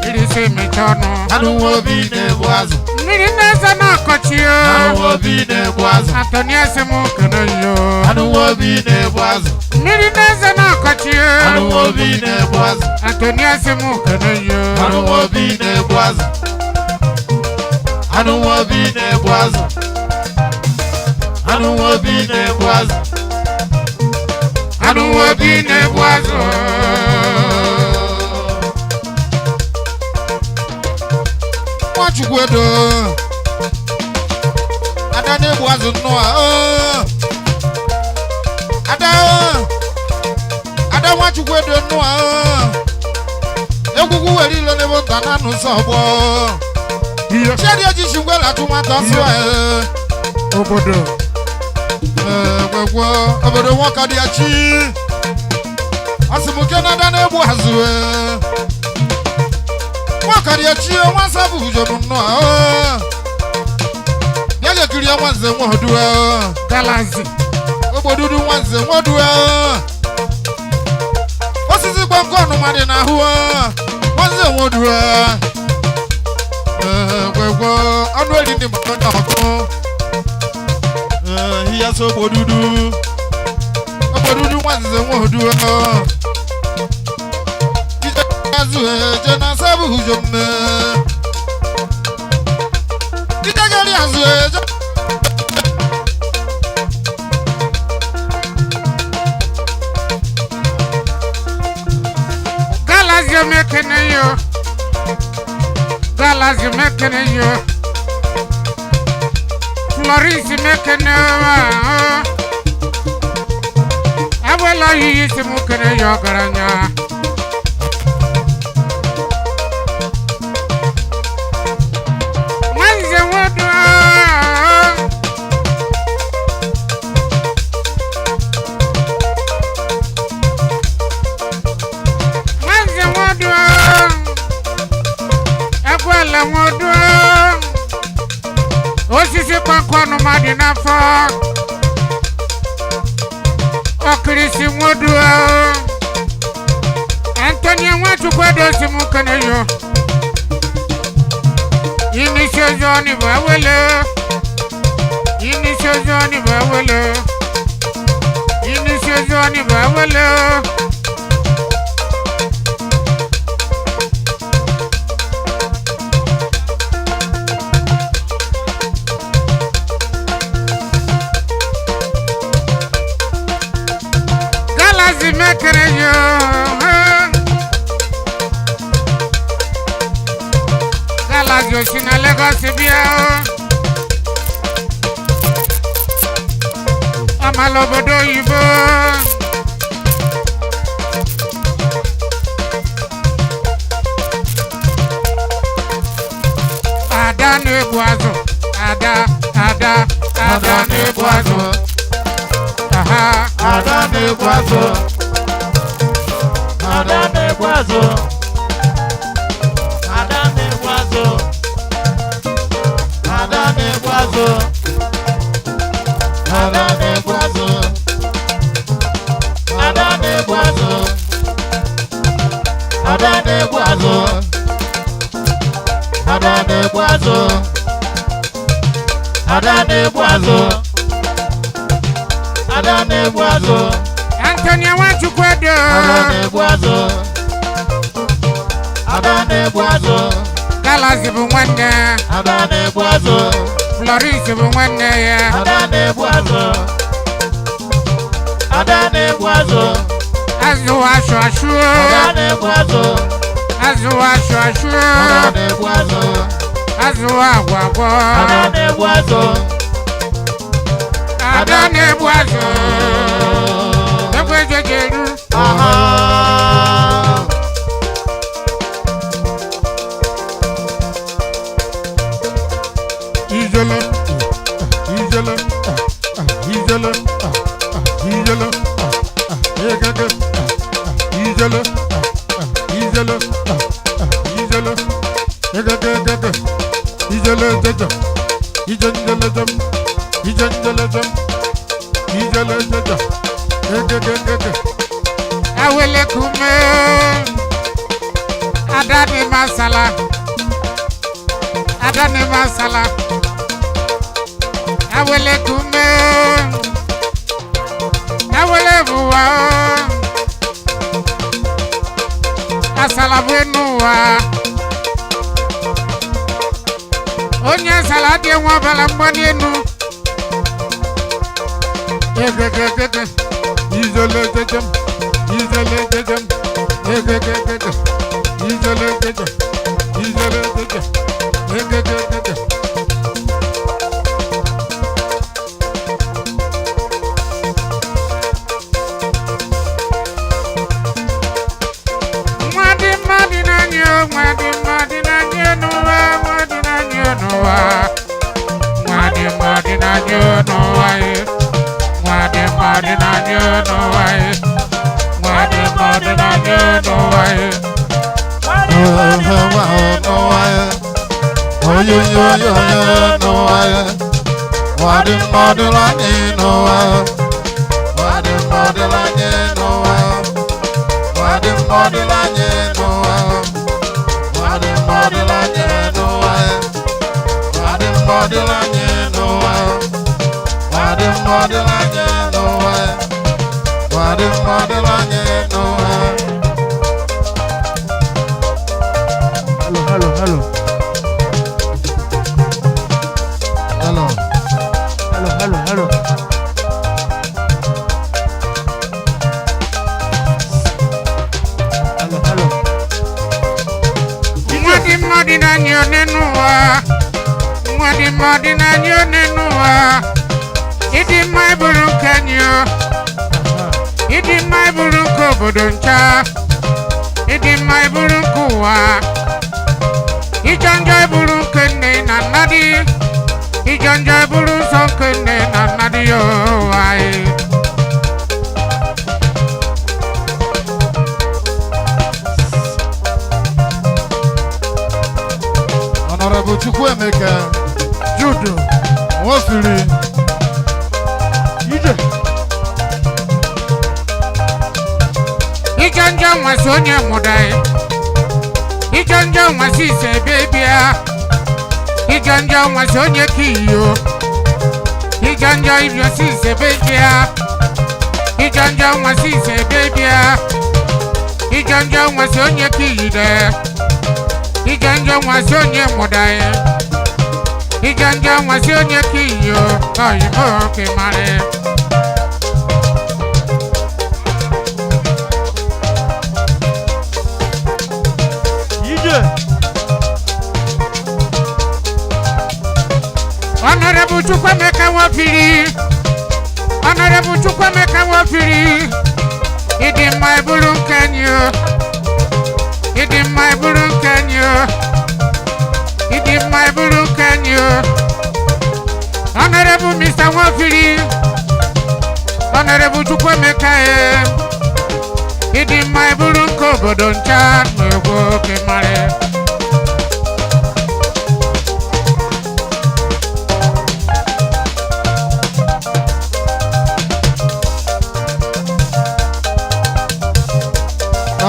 Irisi mmecha ọnụ. Anụ obi na-egbu azụ. Mmiri na-eze na-akọchi o. Anụ obi na-egbu azụ. Anthony asị m kene yo. Anụ obi na-egbu azụ. Mmiri na-eze na-akọchi o. Anụ obi na-egbu azụ. Anthony asị m kene yo. Anụ obi na-egbu azụ. Anụ obi na-egbu azụ. Anụ obi na-egbu azụ. Anụ obi na-egbu azụ. Nwachukwu Edo. Ada na-egbu azụ nnọọ. Oo. Ada oo. Ada Nwachukwu Edo nnọọ. Oo. Egwugwu were ilo n'ebe nta na anụ nsọ ọgbọ. Ihe Chiadi ejichi ngwela atụ nwata ọsọ ee. obodo. Ee, gwegwo obodo nwoke dị ya chi. Asị m ke na ada na-egbu azụ ee. Nwoke dị ya chi nwa nsọ bụ ujo bụ nnọọ. Oo. Bịa ga-ekiri nwa nze nwa odu ee. Galazi. Ogbodudu nwa nze nwa odu ee. Osisi gbọnkọ ọnụma dị n'ahụ ee. Nwa nze nwa odu ee. Ee, gwegwo ọnụ eri ndị mmadụ na ọkụ. Ee, ihe so ogbodudu. Ogbodudu nwa nze nwa odu ee. Ije azụ eje na asa bụ ujo mme. Ije gari azụ eje. Galazi mekene yo. Galazi mekene yo. Florence mekene wa. Awela yiyi si mu kene yo garanya. Nwanze nwodo. Nwanze nwodo. Egwele nwodo. Osisi kpakọnụ mmadụ n'afọ. Ọkịrịsị nwodo. Anthony Nwachukwu Edo si mụ kene yo. Inisi ozo ni bụ awele. Inisi ozo ni bụ awele. Inisi ozo ni bụ awele. Galazi mekere yo. Galazi osi na Lagos bịa. Amala obodo oyibo. Ada na-egbu azụ. Ada, ada, ada na-egbu azụ. Aha. Ada na-egbu azụ. na-egbu azụ. Ada na-egbu azụ. Ada na-egbu azụ. Ada na-egbu azụ. Ada na-egbu azụ. Ada na-egbu azụ. Ada na-egbu azụ. Ada na-egbu azụ. Ada na-egbu azụ. Anthony Nwachukwu Edo. Ada na-egbu azụ. Ada na-egbu azụ. Galaxy bụ nwanne. Ada na-egbu azụ. Florence bụ nwanne ya. Ada na-egbu azụ. Ada na-egbu azụ. Azụ asụ asụ. Ada na-egbu azụ. Azụ asụ asụ. Ada na-egbu azụ. Azụ agwọ agwọ. Ada na-egbu azụ. Ada na-egbu azụ. Egwu ejejeru. Ijele, ijele, ijele, ijele, egege, ijele, ijele, ijele, egege, egege, ijele, jeje, ije, njele, jem, ije, njele, jem, ijele, jeje, egege, egege. Awele kume. Ada ni masala. Ada ni masala. Awele kume. Awele buwa. Asala bụ enu ụwa. Onye asala adịghị nwe ọbara mgbali enu. Egegegege, ijele, jejem, ijele, jejem, egegegege, ijele, jeje, ijele, jeje, egegegege. Nwa dị mma dị n'anya o, nwa dị mma dị n'anya n'ụwa, nwa dị n'anya n'ụwa. Nwa dị mma dị n'anya n'ụwa e. Nwa dị mma dị n'anya n'ụwa e. Nwa dị mma dị n'anya n'ụwa e. Hello, hello, hello. Hello. Hello, hello, hello. Hello, hello. Nwa dị mma dị n'anya one n'ụwa. Nwa dị mma dị n'anya one n'ụwa. Ịdị mma ịbụrụ nke anyị o. Ịdị mma ịbụrụ nke obodo ncha. Ịdị mma ịbụrụ nke ụwa. Ịjọ njọ ịbụrụ nke nne na nna dị. Ịjọ njọ ịbụrụ nsọ nke nne na nna dị o anyị. Honorable Chukwuemeka Jude Nwofiri. Ije. Ịjọ njọ nwasị onye nwụda ya. Ịjọ njọ nwasị ise ebe bịa. Ịjọ njọ nwasị onye ka iyo. Ịjọ njọ ibiosi ise ebe bịa. Ịjọ njọ nwasị ise ebe bịa. Ịjọ njọ nwasị onye ka iyide. Ịjọ njọ nwasị onye nwụda ya. Ịjọ njọ nwasị onye ka iyo. Oyibo ka ị mara. Ije. Honorable Chukwuemeka Nwafiri. Honorable Chukwuemeka Nwafiri. Ịdị mma ịbụrụ nke anyị o. Ịdị mma ịbụrụ nke anyị o. Ịdị mma ịbụrụ nke anyị o. Honorable Mr. Nwafiri. Honorable Chukwuemeka e. Ịdị mma eburu nke obodo ncha na-egwu oke mara.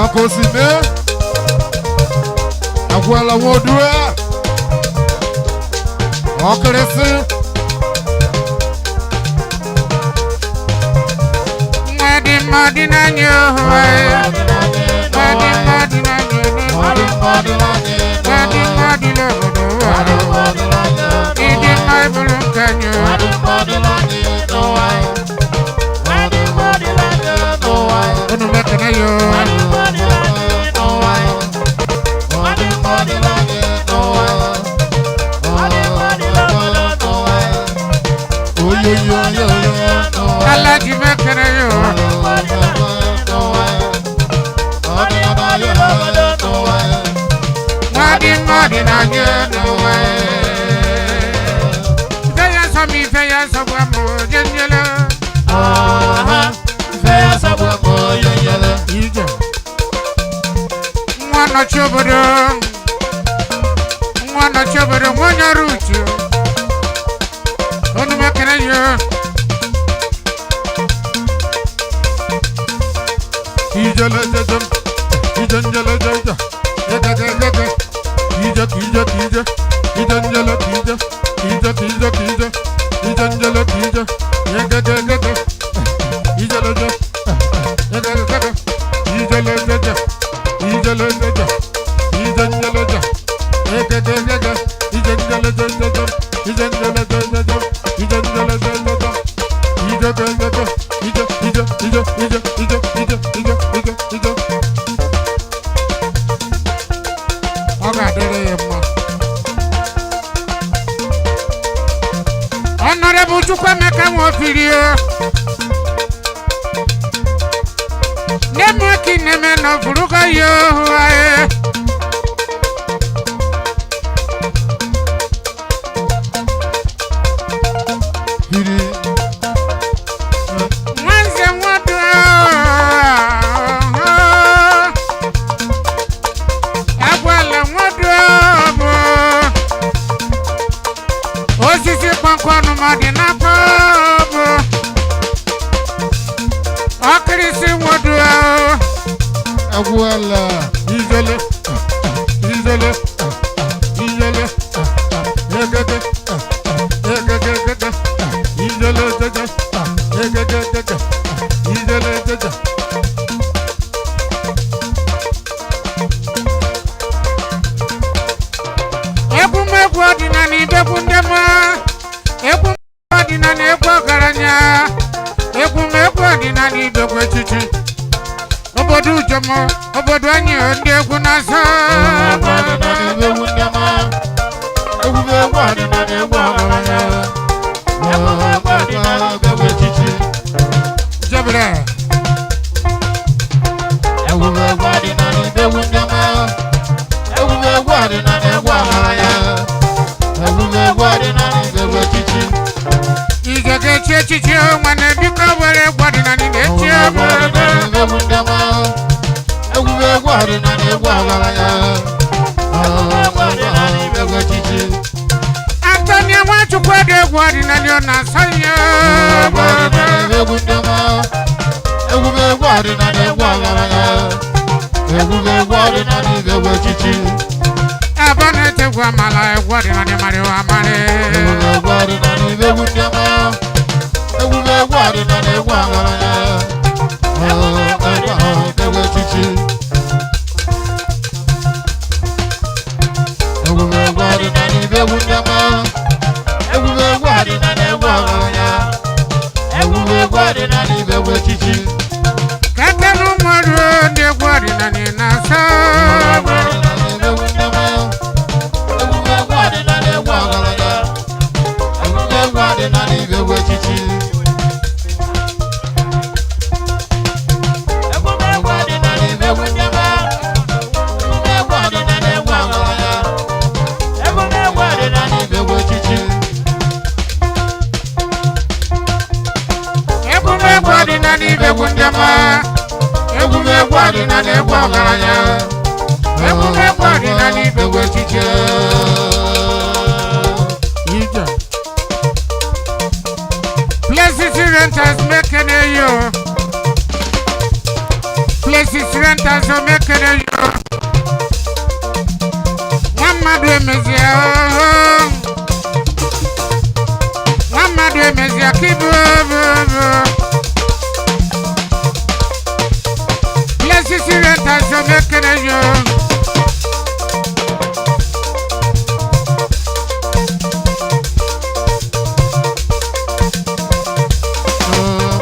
Akosime Agwala Wodua Ọkịrịsị Nwa dị mma dị n'anya ohu nwa dị mma dị n'anya ohu nwa dị mma dị n'obodo ụwa. Ịdị mma eburu nke anyị unu mekene yo. Alaji mekene yo. Nwa dị mma dị n'anya n'ụwa. Ife ya sọ m ife ya sọ gwa m jenyele. Ije. Nwa nọchi obodo. Nwa nọchi obodo nwa onye ọrụ uche. Unu mekene yo. Ijele jejem Ije njele jeje Egege egege Ije kije kije Ije njele kije Ije kije kije Ije njele kije Egege egege Ijele je Egege egege Ijele jeje Ijele jeje Ije njele je Egege egege Ije njele jeje Ije njele jeje Ije njele jeje Ije egege Ije ije ije ije ije ije ije ije ije Ọ ga-adịrị ya mma. Honorable Chukwuemeka Nwofiri o. Nne m ka ị na-eme na ọbụrụgo ya ohu anyị. Nwanze nwodo agwala nwodo bụ osisi kpọmkwọnụ ma dị n'afọ bụ ọkịrịsị nwodo. Agwala Ijele Ijele Ijele Egege Egege egege Ijele jeje Egege egege Ijele jeje Egwumegwu ọdịnala ibegwu ndị mma. Egwu ọdịnala egwu ọgaranya. Egwumegwu ọdịnala ibegwu echichi. Obodo ujomo obodo anyị ndị egwu na-asọ. Jebere. Ije ga-echi echichi nwanne biko were egwu ọdịnala na-echi egwu. Antonia Nwachukwu dị egwu ọdịnala ọ na-asọ ya. Ebe ọ na-ete egwu amala egwu ọdịnala mara amarị. Kekere ụmụọrụ ndị egwu ọdịnala na-asọ. Egwumegwu ọdịnala ibegwu ndị ọma. Egwu m egwu ọdịnala egwu ọgaranya. Egwu m egwu ọdịnala ibe gwe echiche. Ije. Places renters making a yo. Places renters are making a yo. Nwa mmadụ emezie ooo. Nwa mmadụ emezie ka ibu ooo. Places renters are making a yo.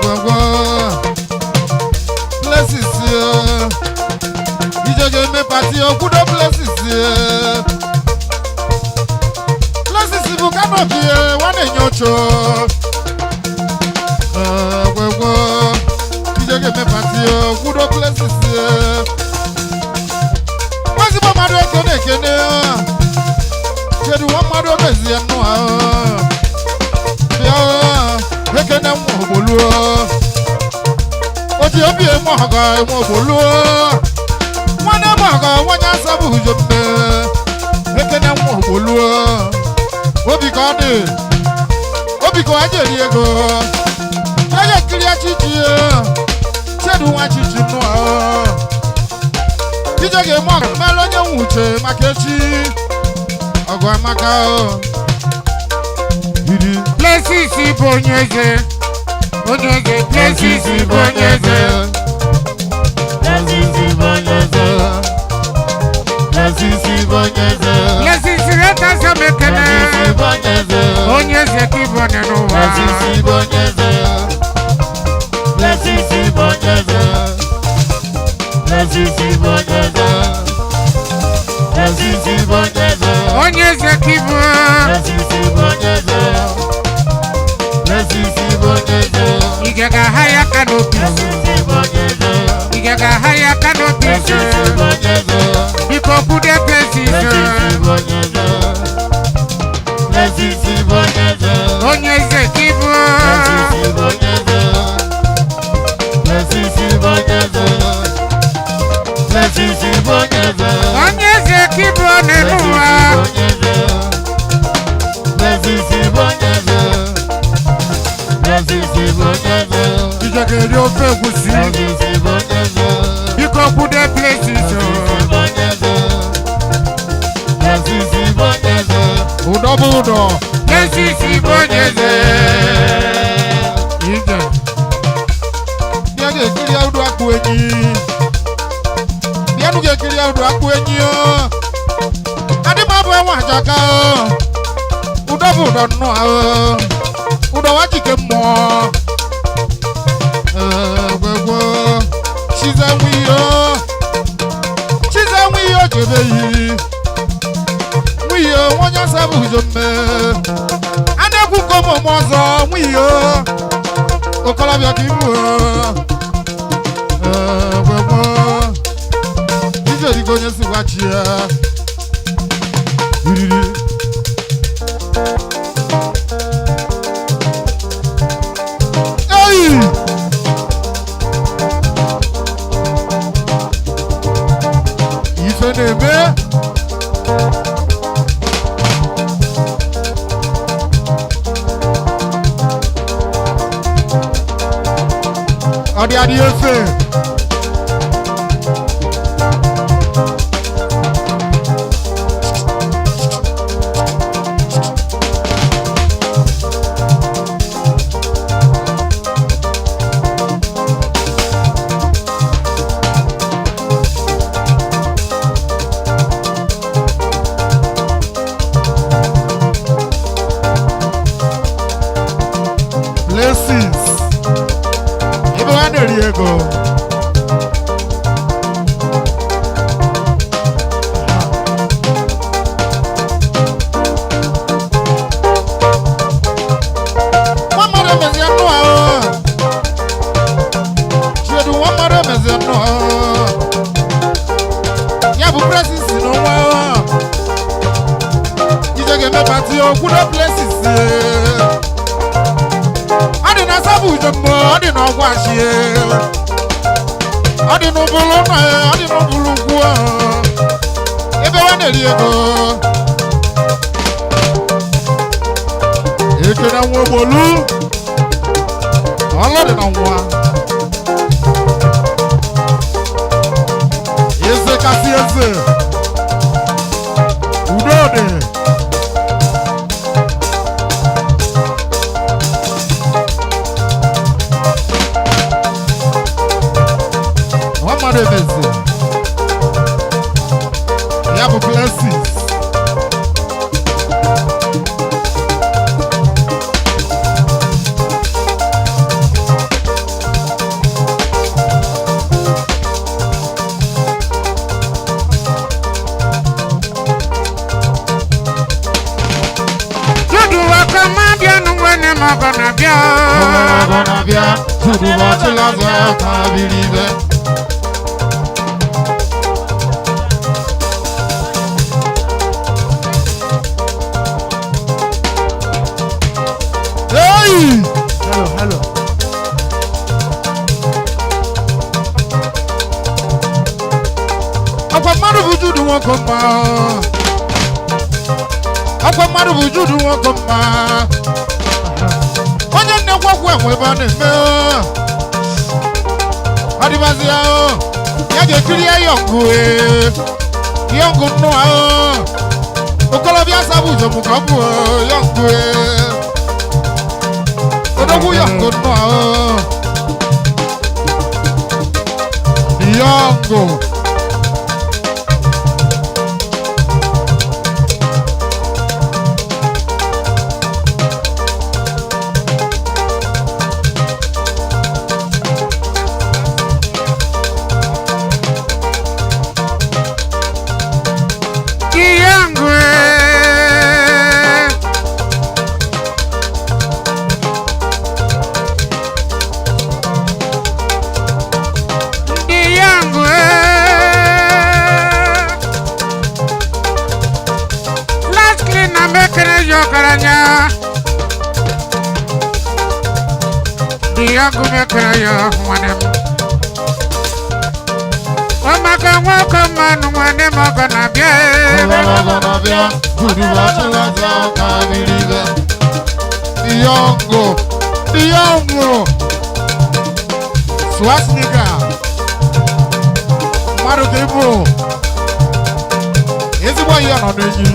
Gwagwa. Places ije ga-eme party okwudo places. Places bụ canopy nwa na-enye ocho. Gwagwa. Ije ga-eme party okwudo places. Ezigbo mmadụ ekene ekene. Kedu nwa mmadụ omezie nnụọ? Bịa ekene nwa ogboluo. Oji obi eme ọgọ eme ogboluo. Nwanne m ọgọ nwanye asa bụ ujo mme. Ekene nwa ogboluo. Obi ka ọ dị. Obi ka ọ ji eri ego. Ya ya ekiri achichi. Chedu nwa chichi nnụọ. Ije ga-eme ọgụ mere onye nwe uche maka echi. Ọgụ amaka o. Iri. Places bụ onye eze. Onye eze. Places bụ onye eze. Places bụ onye eze. Places bụ onye eze. Places renters are making Places bụ onye eze. Onye eze ka ịbụ onye n'ụwa. Places bụ onye eze. Places bụ onye eze. Places bụ onye eze. Places bụ onye eze. Onye eze ka ịbụ. Places bụ onye eze. Places bụ onye eze. Ị ga-aha ya aka n'obi. Places bụ onye eze. Ị ga-aha ya aka n'obi. Places bụ onye eze. Biko kwude places. Places bụ onye eze. Places bụ onye eze. Onye eze ka ịbụ. Places bụ onye eze. Places bụ onye eze. Places bụ onye eze. Onye eze ka ịbụ onye n'ụwa. Places bụ onye eze. Places bụ onye eze. Ije ga-eri ofe egwusi. Places bụ onye eze. Biko kwude places. Places bụ onye eze. Places bụ onye eze. Ụdọ bụ ụdọ. Places bụ onye eze. Ije. Bịa ga-ekiri ụdọ akpụ enyi. Bịanụ ga-ekiri ụdọ akpụ enyi o. Adị m abụ enwe ajaka o. Ụdọ bụ ụdọ nnụọ o. Ụdọ wa jike mmụọ. Gwegwo. Chize nwe ihe o. Chize nwe ihe o jebe yi. Nwe ihe o, nwa onye asa bụ ujo mme. A na-ekwu ka ụmụ m ọzọ nwe ihe o. Okorobịa ka ibu o. Gwegwo. Ije dịka onye si gwa chi ya. Iriri. Ei! Ife na-eme. Ọ dị adị efe. Places. Ebe ha na-eri ego. Nwa mmadụ emezie nnụ ahụ. Chiedu nwa mmadụ emezie nnụ ahụ. Ya bụ places n'onwe ahụ. Ije ga-eme party okwudo places. Ọ dị na sabụ ujo mmụọ, ọ dị na ọgwụ achie. Ọ dị n'ụbụlụ na ọ dị n'ụbụlụ ugwu ebe ọ na-eri ego. Ekene nwa ogbolu ọlọ́dị na nwa. Eze kasị eze udo dị. Nwa mmadụ emezi ya bụ blessings. Judu waka ma bịa nụ nwanne m ọgọ na-abịa. Ọgọ na-abịa, Judu ọchịlaza ka biri ibe. Hey! Hello, hello. Ọkwa mmadụ bụ Judu nwoke mma. Ọkwa mmadụ bụ Judu nwoke mma. Onye nnekwu enwe ebe ọ na-eme. Ọdịbazi ya ya ga-ekiri ya yọngụ yọngụ nnụ ahụ. Okolobịa sabụ ụzọ mụ ka ọ bụ yọngụ odogwu yọngụ nnụ ahụ. Yọngụ. Iyangwe. Iyangwe. Flash cleaner mekere yogaranya. Iyangu mekere yo nwanne m. Ọmaka nwoke mmanụ nwanne m ọgọ na-abịa. Ọgọ na-abịa, Judu ọchịlaza ka biri ibe. Iyongo, Iyongo, Swastika, mmadụ ka ịbụ, ezigbo ihe nọ n'enyi.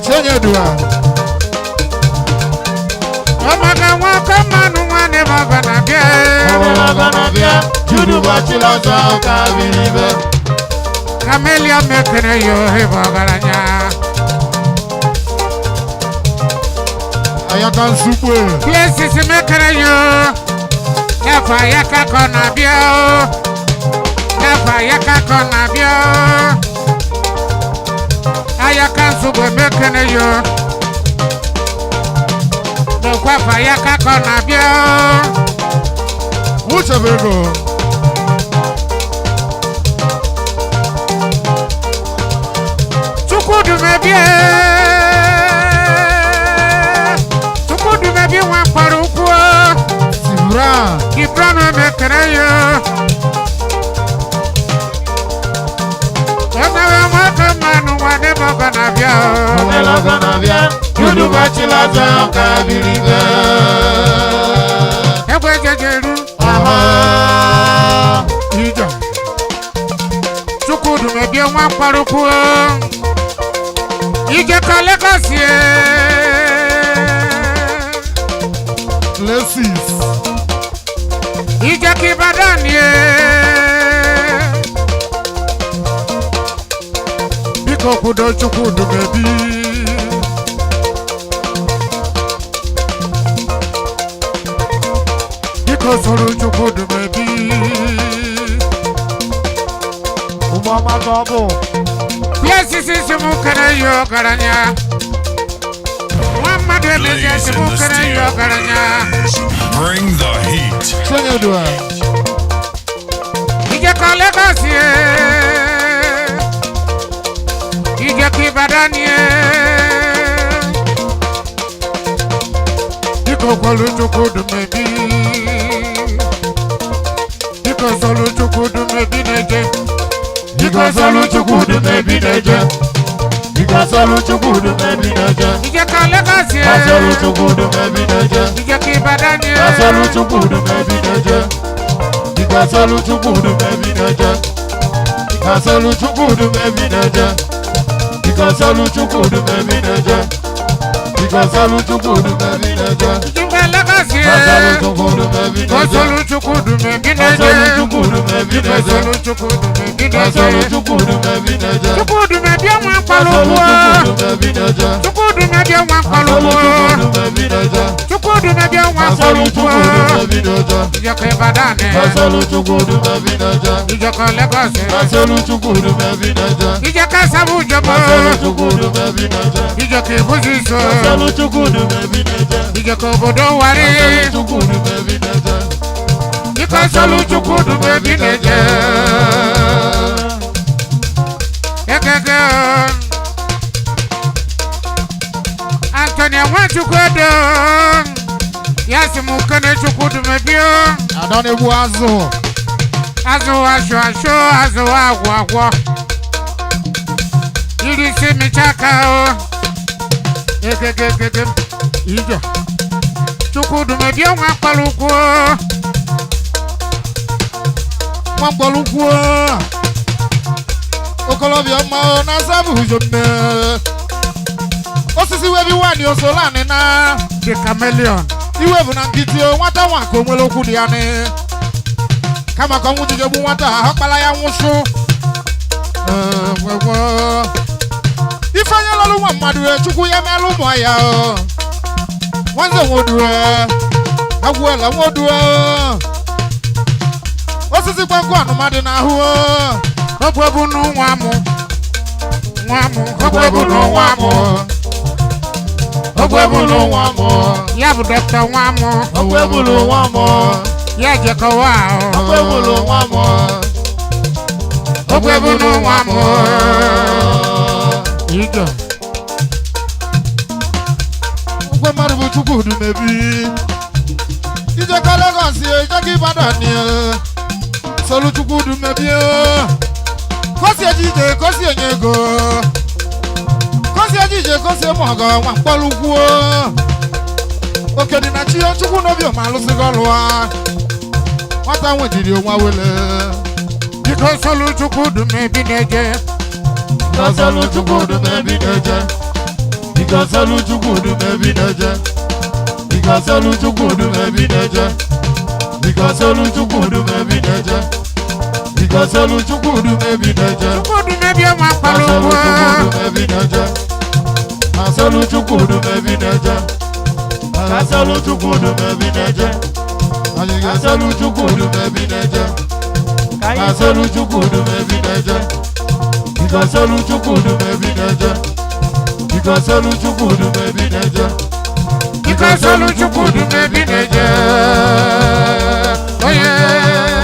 Chinyedua, Ọmaka nwoke mmanụ nwanne m ọgọ na-abịa. Ọgọ na-abịa, Judu ọchịlaza ka biri ibe. Camelia mekere ya ohe bụ ọgaranya. Ayaka Nsukwe, Places mekere ya n'afọ ayaka ka ọ na-abịa o. N'afọ ayaka ka ọ na-abịa o. Ayaka Nsugbe mekere ya n'okwu afọ ayaka ka ọ na-abịa o. Uchebego. Chukwudumebie Chukwudumebi nwa mkpọrọ ukwu Sibra, Gibran mekere ya Emewe nwoke mmanụ nwanne m ọgọ na-abịa Ọgọ na-abịa, Judu ọchịlaza ka biri ibe. Egbe jejeru Ije. Chukwudumebie nwa mkpọrọ ukwu Ijekọ Lagos ye Places. Ijekọ Ibadan ye Biko kwudo Chukwudumebi. Biko soro Chukwudumebi. Ụmụọma ka ọ bụ. Places si mụ kere ya ọgaranya Nwa mmadụ emezi si mụ kere ya ọgaranya Bring the heat. Chinyedua. Ijekọ Lagos ye Ijekọ Ibadan ye Biko kwelu solu Chukwudumebi. Biko solu Chukwudumebi na-eje. Biko solu Chukwudumebi na-eje. Biko solu Chukwudumebi na-eje. Ije ka Lagos ye. Ka solu Chukwudumebi na-eje. Ije ka Ibadan ye. Ka solu Chukwudumebi na-eje. Biko solu Chukwudumebi na-eje. Ka solu Chukwudumebi na-eje. Biko solu Chukwudumebi na-eje. Biko solu Chukwudumebi na-eje. Ije ka Lagos ye. Ka solu Chukwudumebi Ka na-eje. solu Chukwudumebi Ka na-eje. solu Chukwudumebi Biko na-eje. solu Chukwudumebi Ka solu na-eje. Chukwudumebi na-eje. Chukwudumebi ọnwa Ka mkpalụkwụ. solu Chukwudumebi na-eje. Chukwudumebi ọnwa Ka solu mkpalụkwụ. Chukwudumebi na-eje. Chukwudumebi ọnwa Ka solu mkpalụkwụ. Chukwudumebi na-eje. Ije ka Ibadan ye. Ka solu Chukwudumebi na-eje. Ije ka Lagos ye. Ka solu Chukwudumebi na-eje. Ije ka Sabu Jọbọ. Ka solu Chukwudumebi na-eje. Ije ka Ibuzi so. Ka solu Chukwudumebi na-eje. Ije ka obodo Warri. Ka solu Chukwudumebi na-eje. Biko solu Chukwudumebi na-eje. Ekeke. Anthony Nwachukwu Edo. Ya sị m kene Chukwudumebi o. Ada na-egbu azụ. Azụ asụ asụ azụ agwọ agwọ. Iri isi mịcha aka o. Egegegege. Ije. Chukwudumebi ọnwa mkpọrọ ụkwụ. Nwa mkpọrọ ụkwụ. Okolobịa mma o na-asa bụ ujo mme. Osisi webi nwaanyị osolanị na. The chameleon. Iwe bụ na nkịtị o nwata nwa ka o nwere okwu dị ya nị. Kama ka ọnwụ jide gbu nwata ahụ kpara ya nwụsụ. Gwegwe. Ifeanyi lọrụ nwa mmadụ e, Chukwu ya meelụ ụmụ ya o. Nwanze nwodue, agwụela nwodue. Osisi gbagwo anụma dị n'ahụ o. Ogwe bụ n'nwa mụ. Nwa mụ. Ogwe bụ n'nwa mụ. Ogwe bụrụ nwa mụ. Ya bụ dọkịta nwa mụ. Ogwe bụrụ nwa mụ. Ya jekọwa ahụ. Ogwe bụrụ nwa mụ. Ogwe bụ n'nwa mụ. Ije. Ogwe mmadụ bụ Chukwudumebi. Ije ka Lagos ye, ije ka Ibadan ye. Solu Chukwudumebi ye. Kosi eje ije, kosi enye ego. Kosi eje ije, kosi eme ọgọ, nwa mkpọrọ ukwu o. Oke dị na chi ya, Chukwu n'obi ọma alụsịghị ọlụ a. Nwata nwejiri onwe awele. Biko solu Chukwudumebi na-eje. Biko solu Chukwudumebi na-eje. Biko solu Chukwudumebi na-eje. Biko solu Chukwudumebi na-eje. Biko solu Chukwudumebi na-eje. Biko solu Chukwudumebi na-eje. Chukwudumebi ọnwa Ka mkpọrọ solu ụkwụ. Chukwudumebi na-eje. Ka solu Chukwudumebi na-eje. Ka solu Chukwudumebi na-eje. Ka solu Chukwudumebi na-eje. Ka solu Chukwudumebi na-eje. Biko solu Chukwudumebi na-eje. Biko solu Chukwudumebi na-eje. Biko solu Chukwudumebi na-eje. Oye.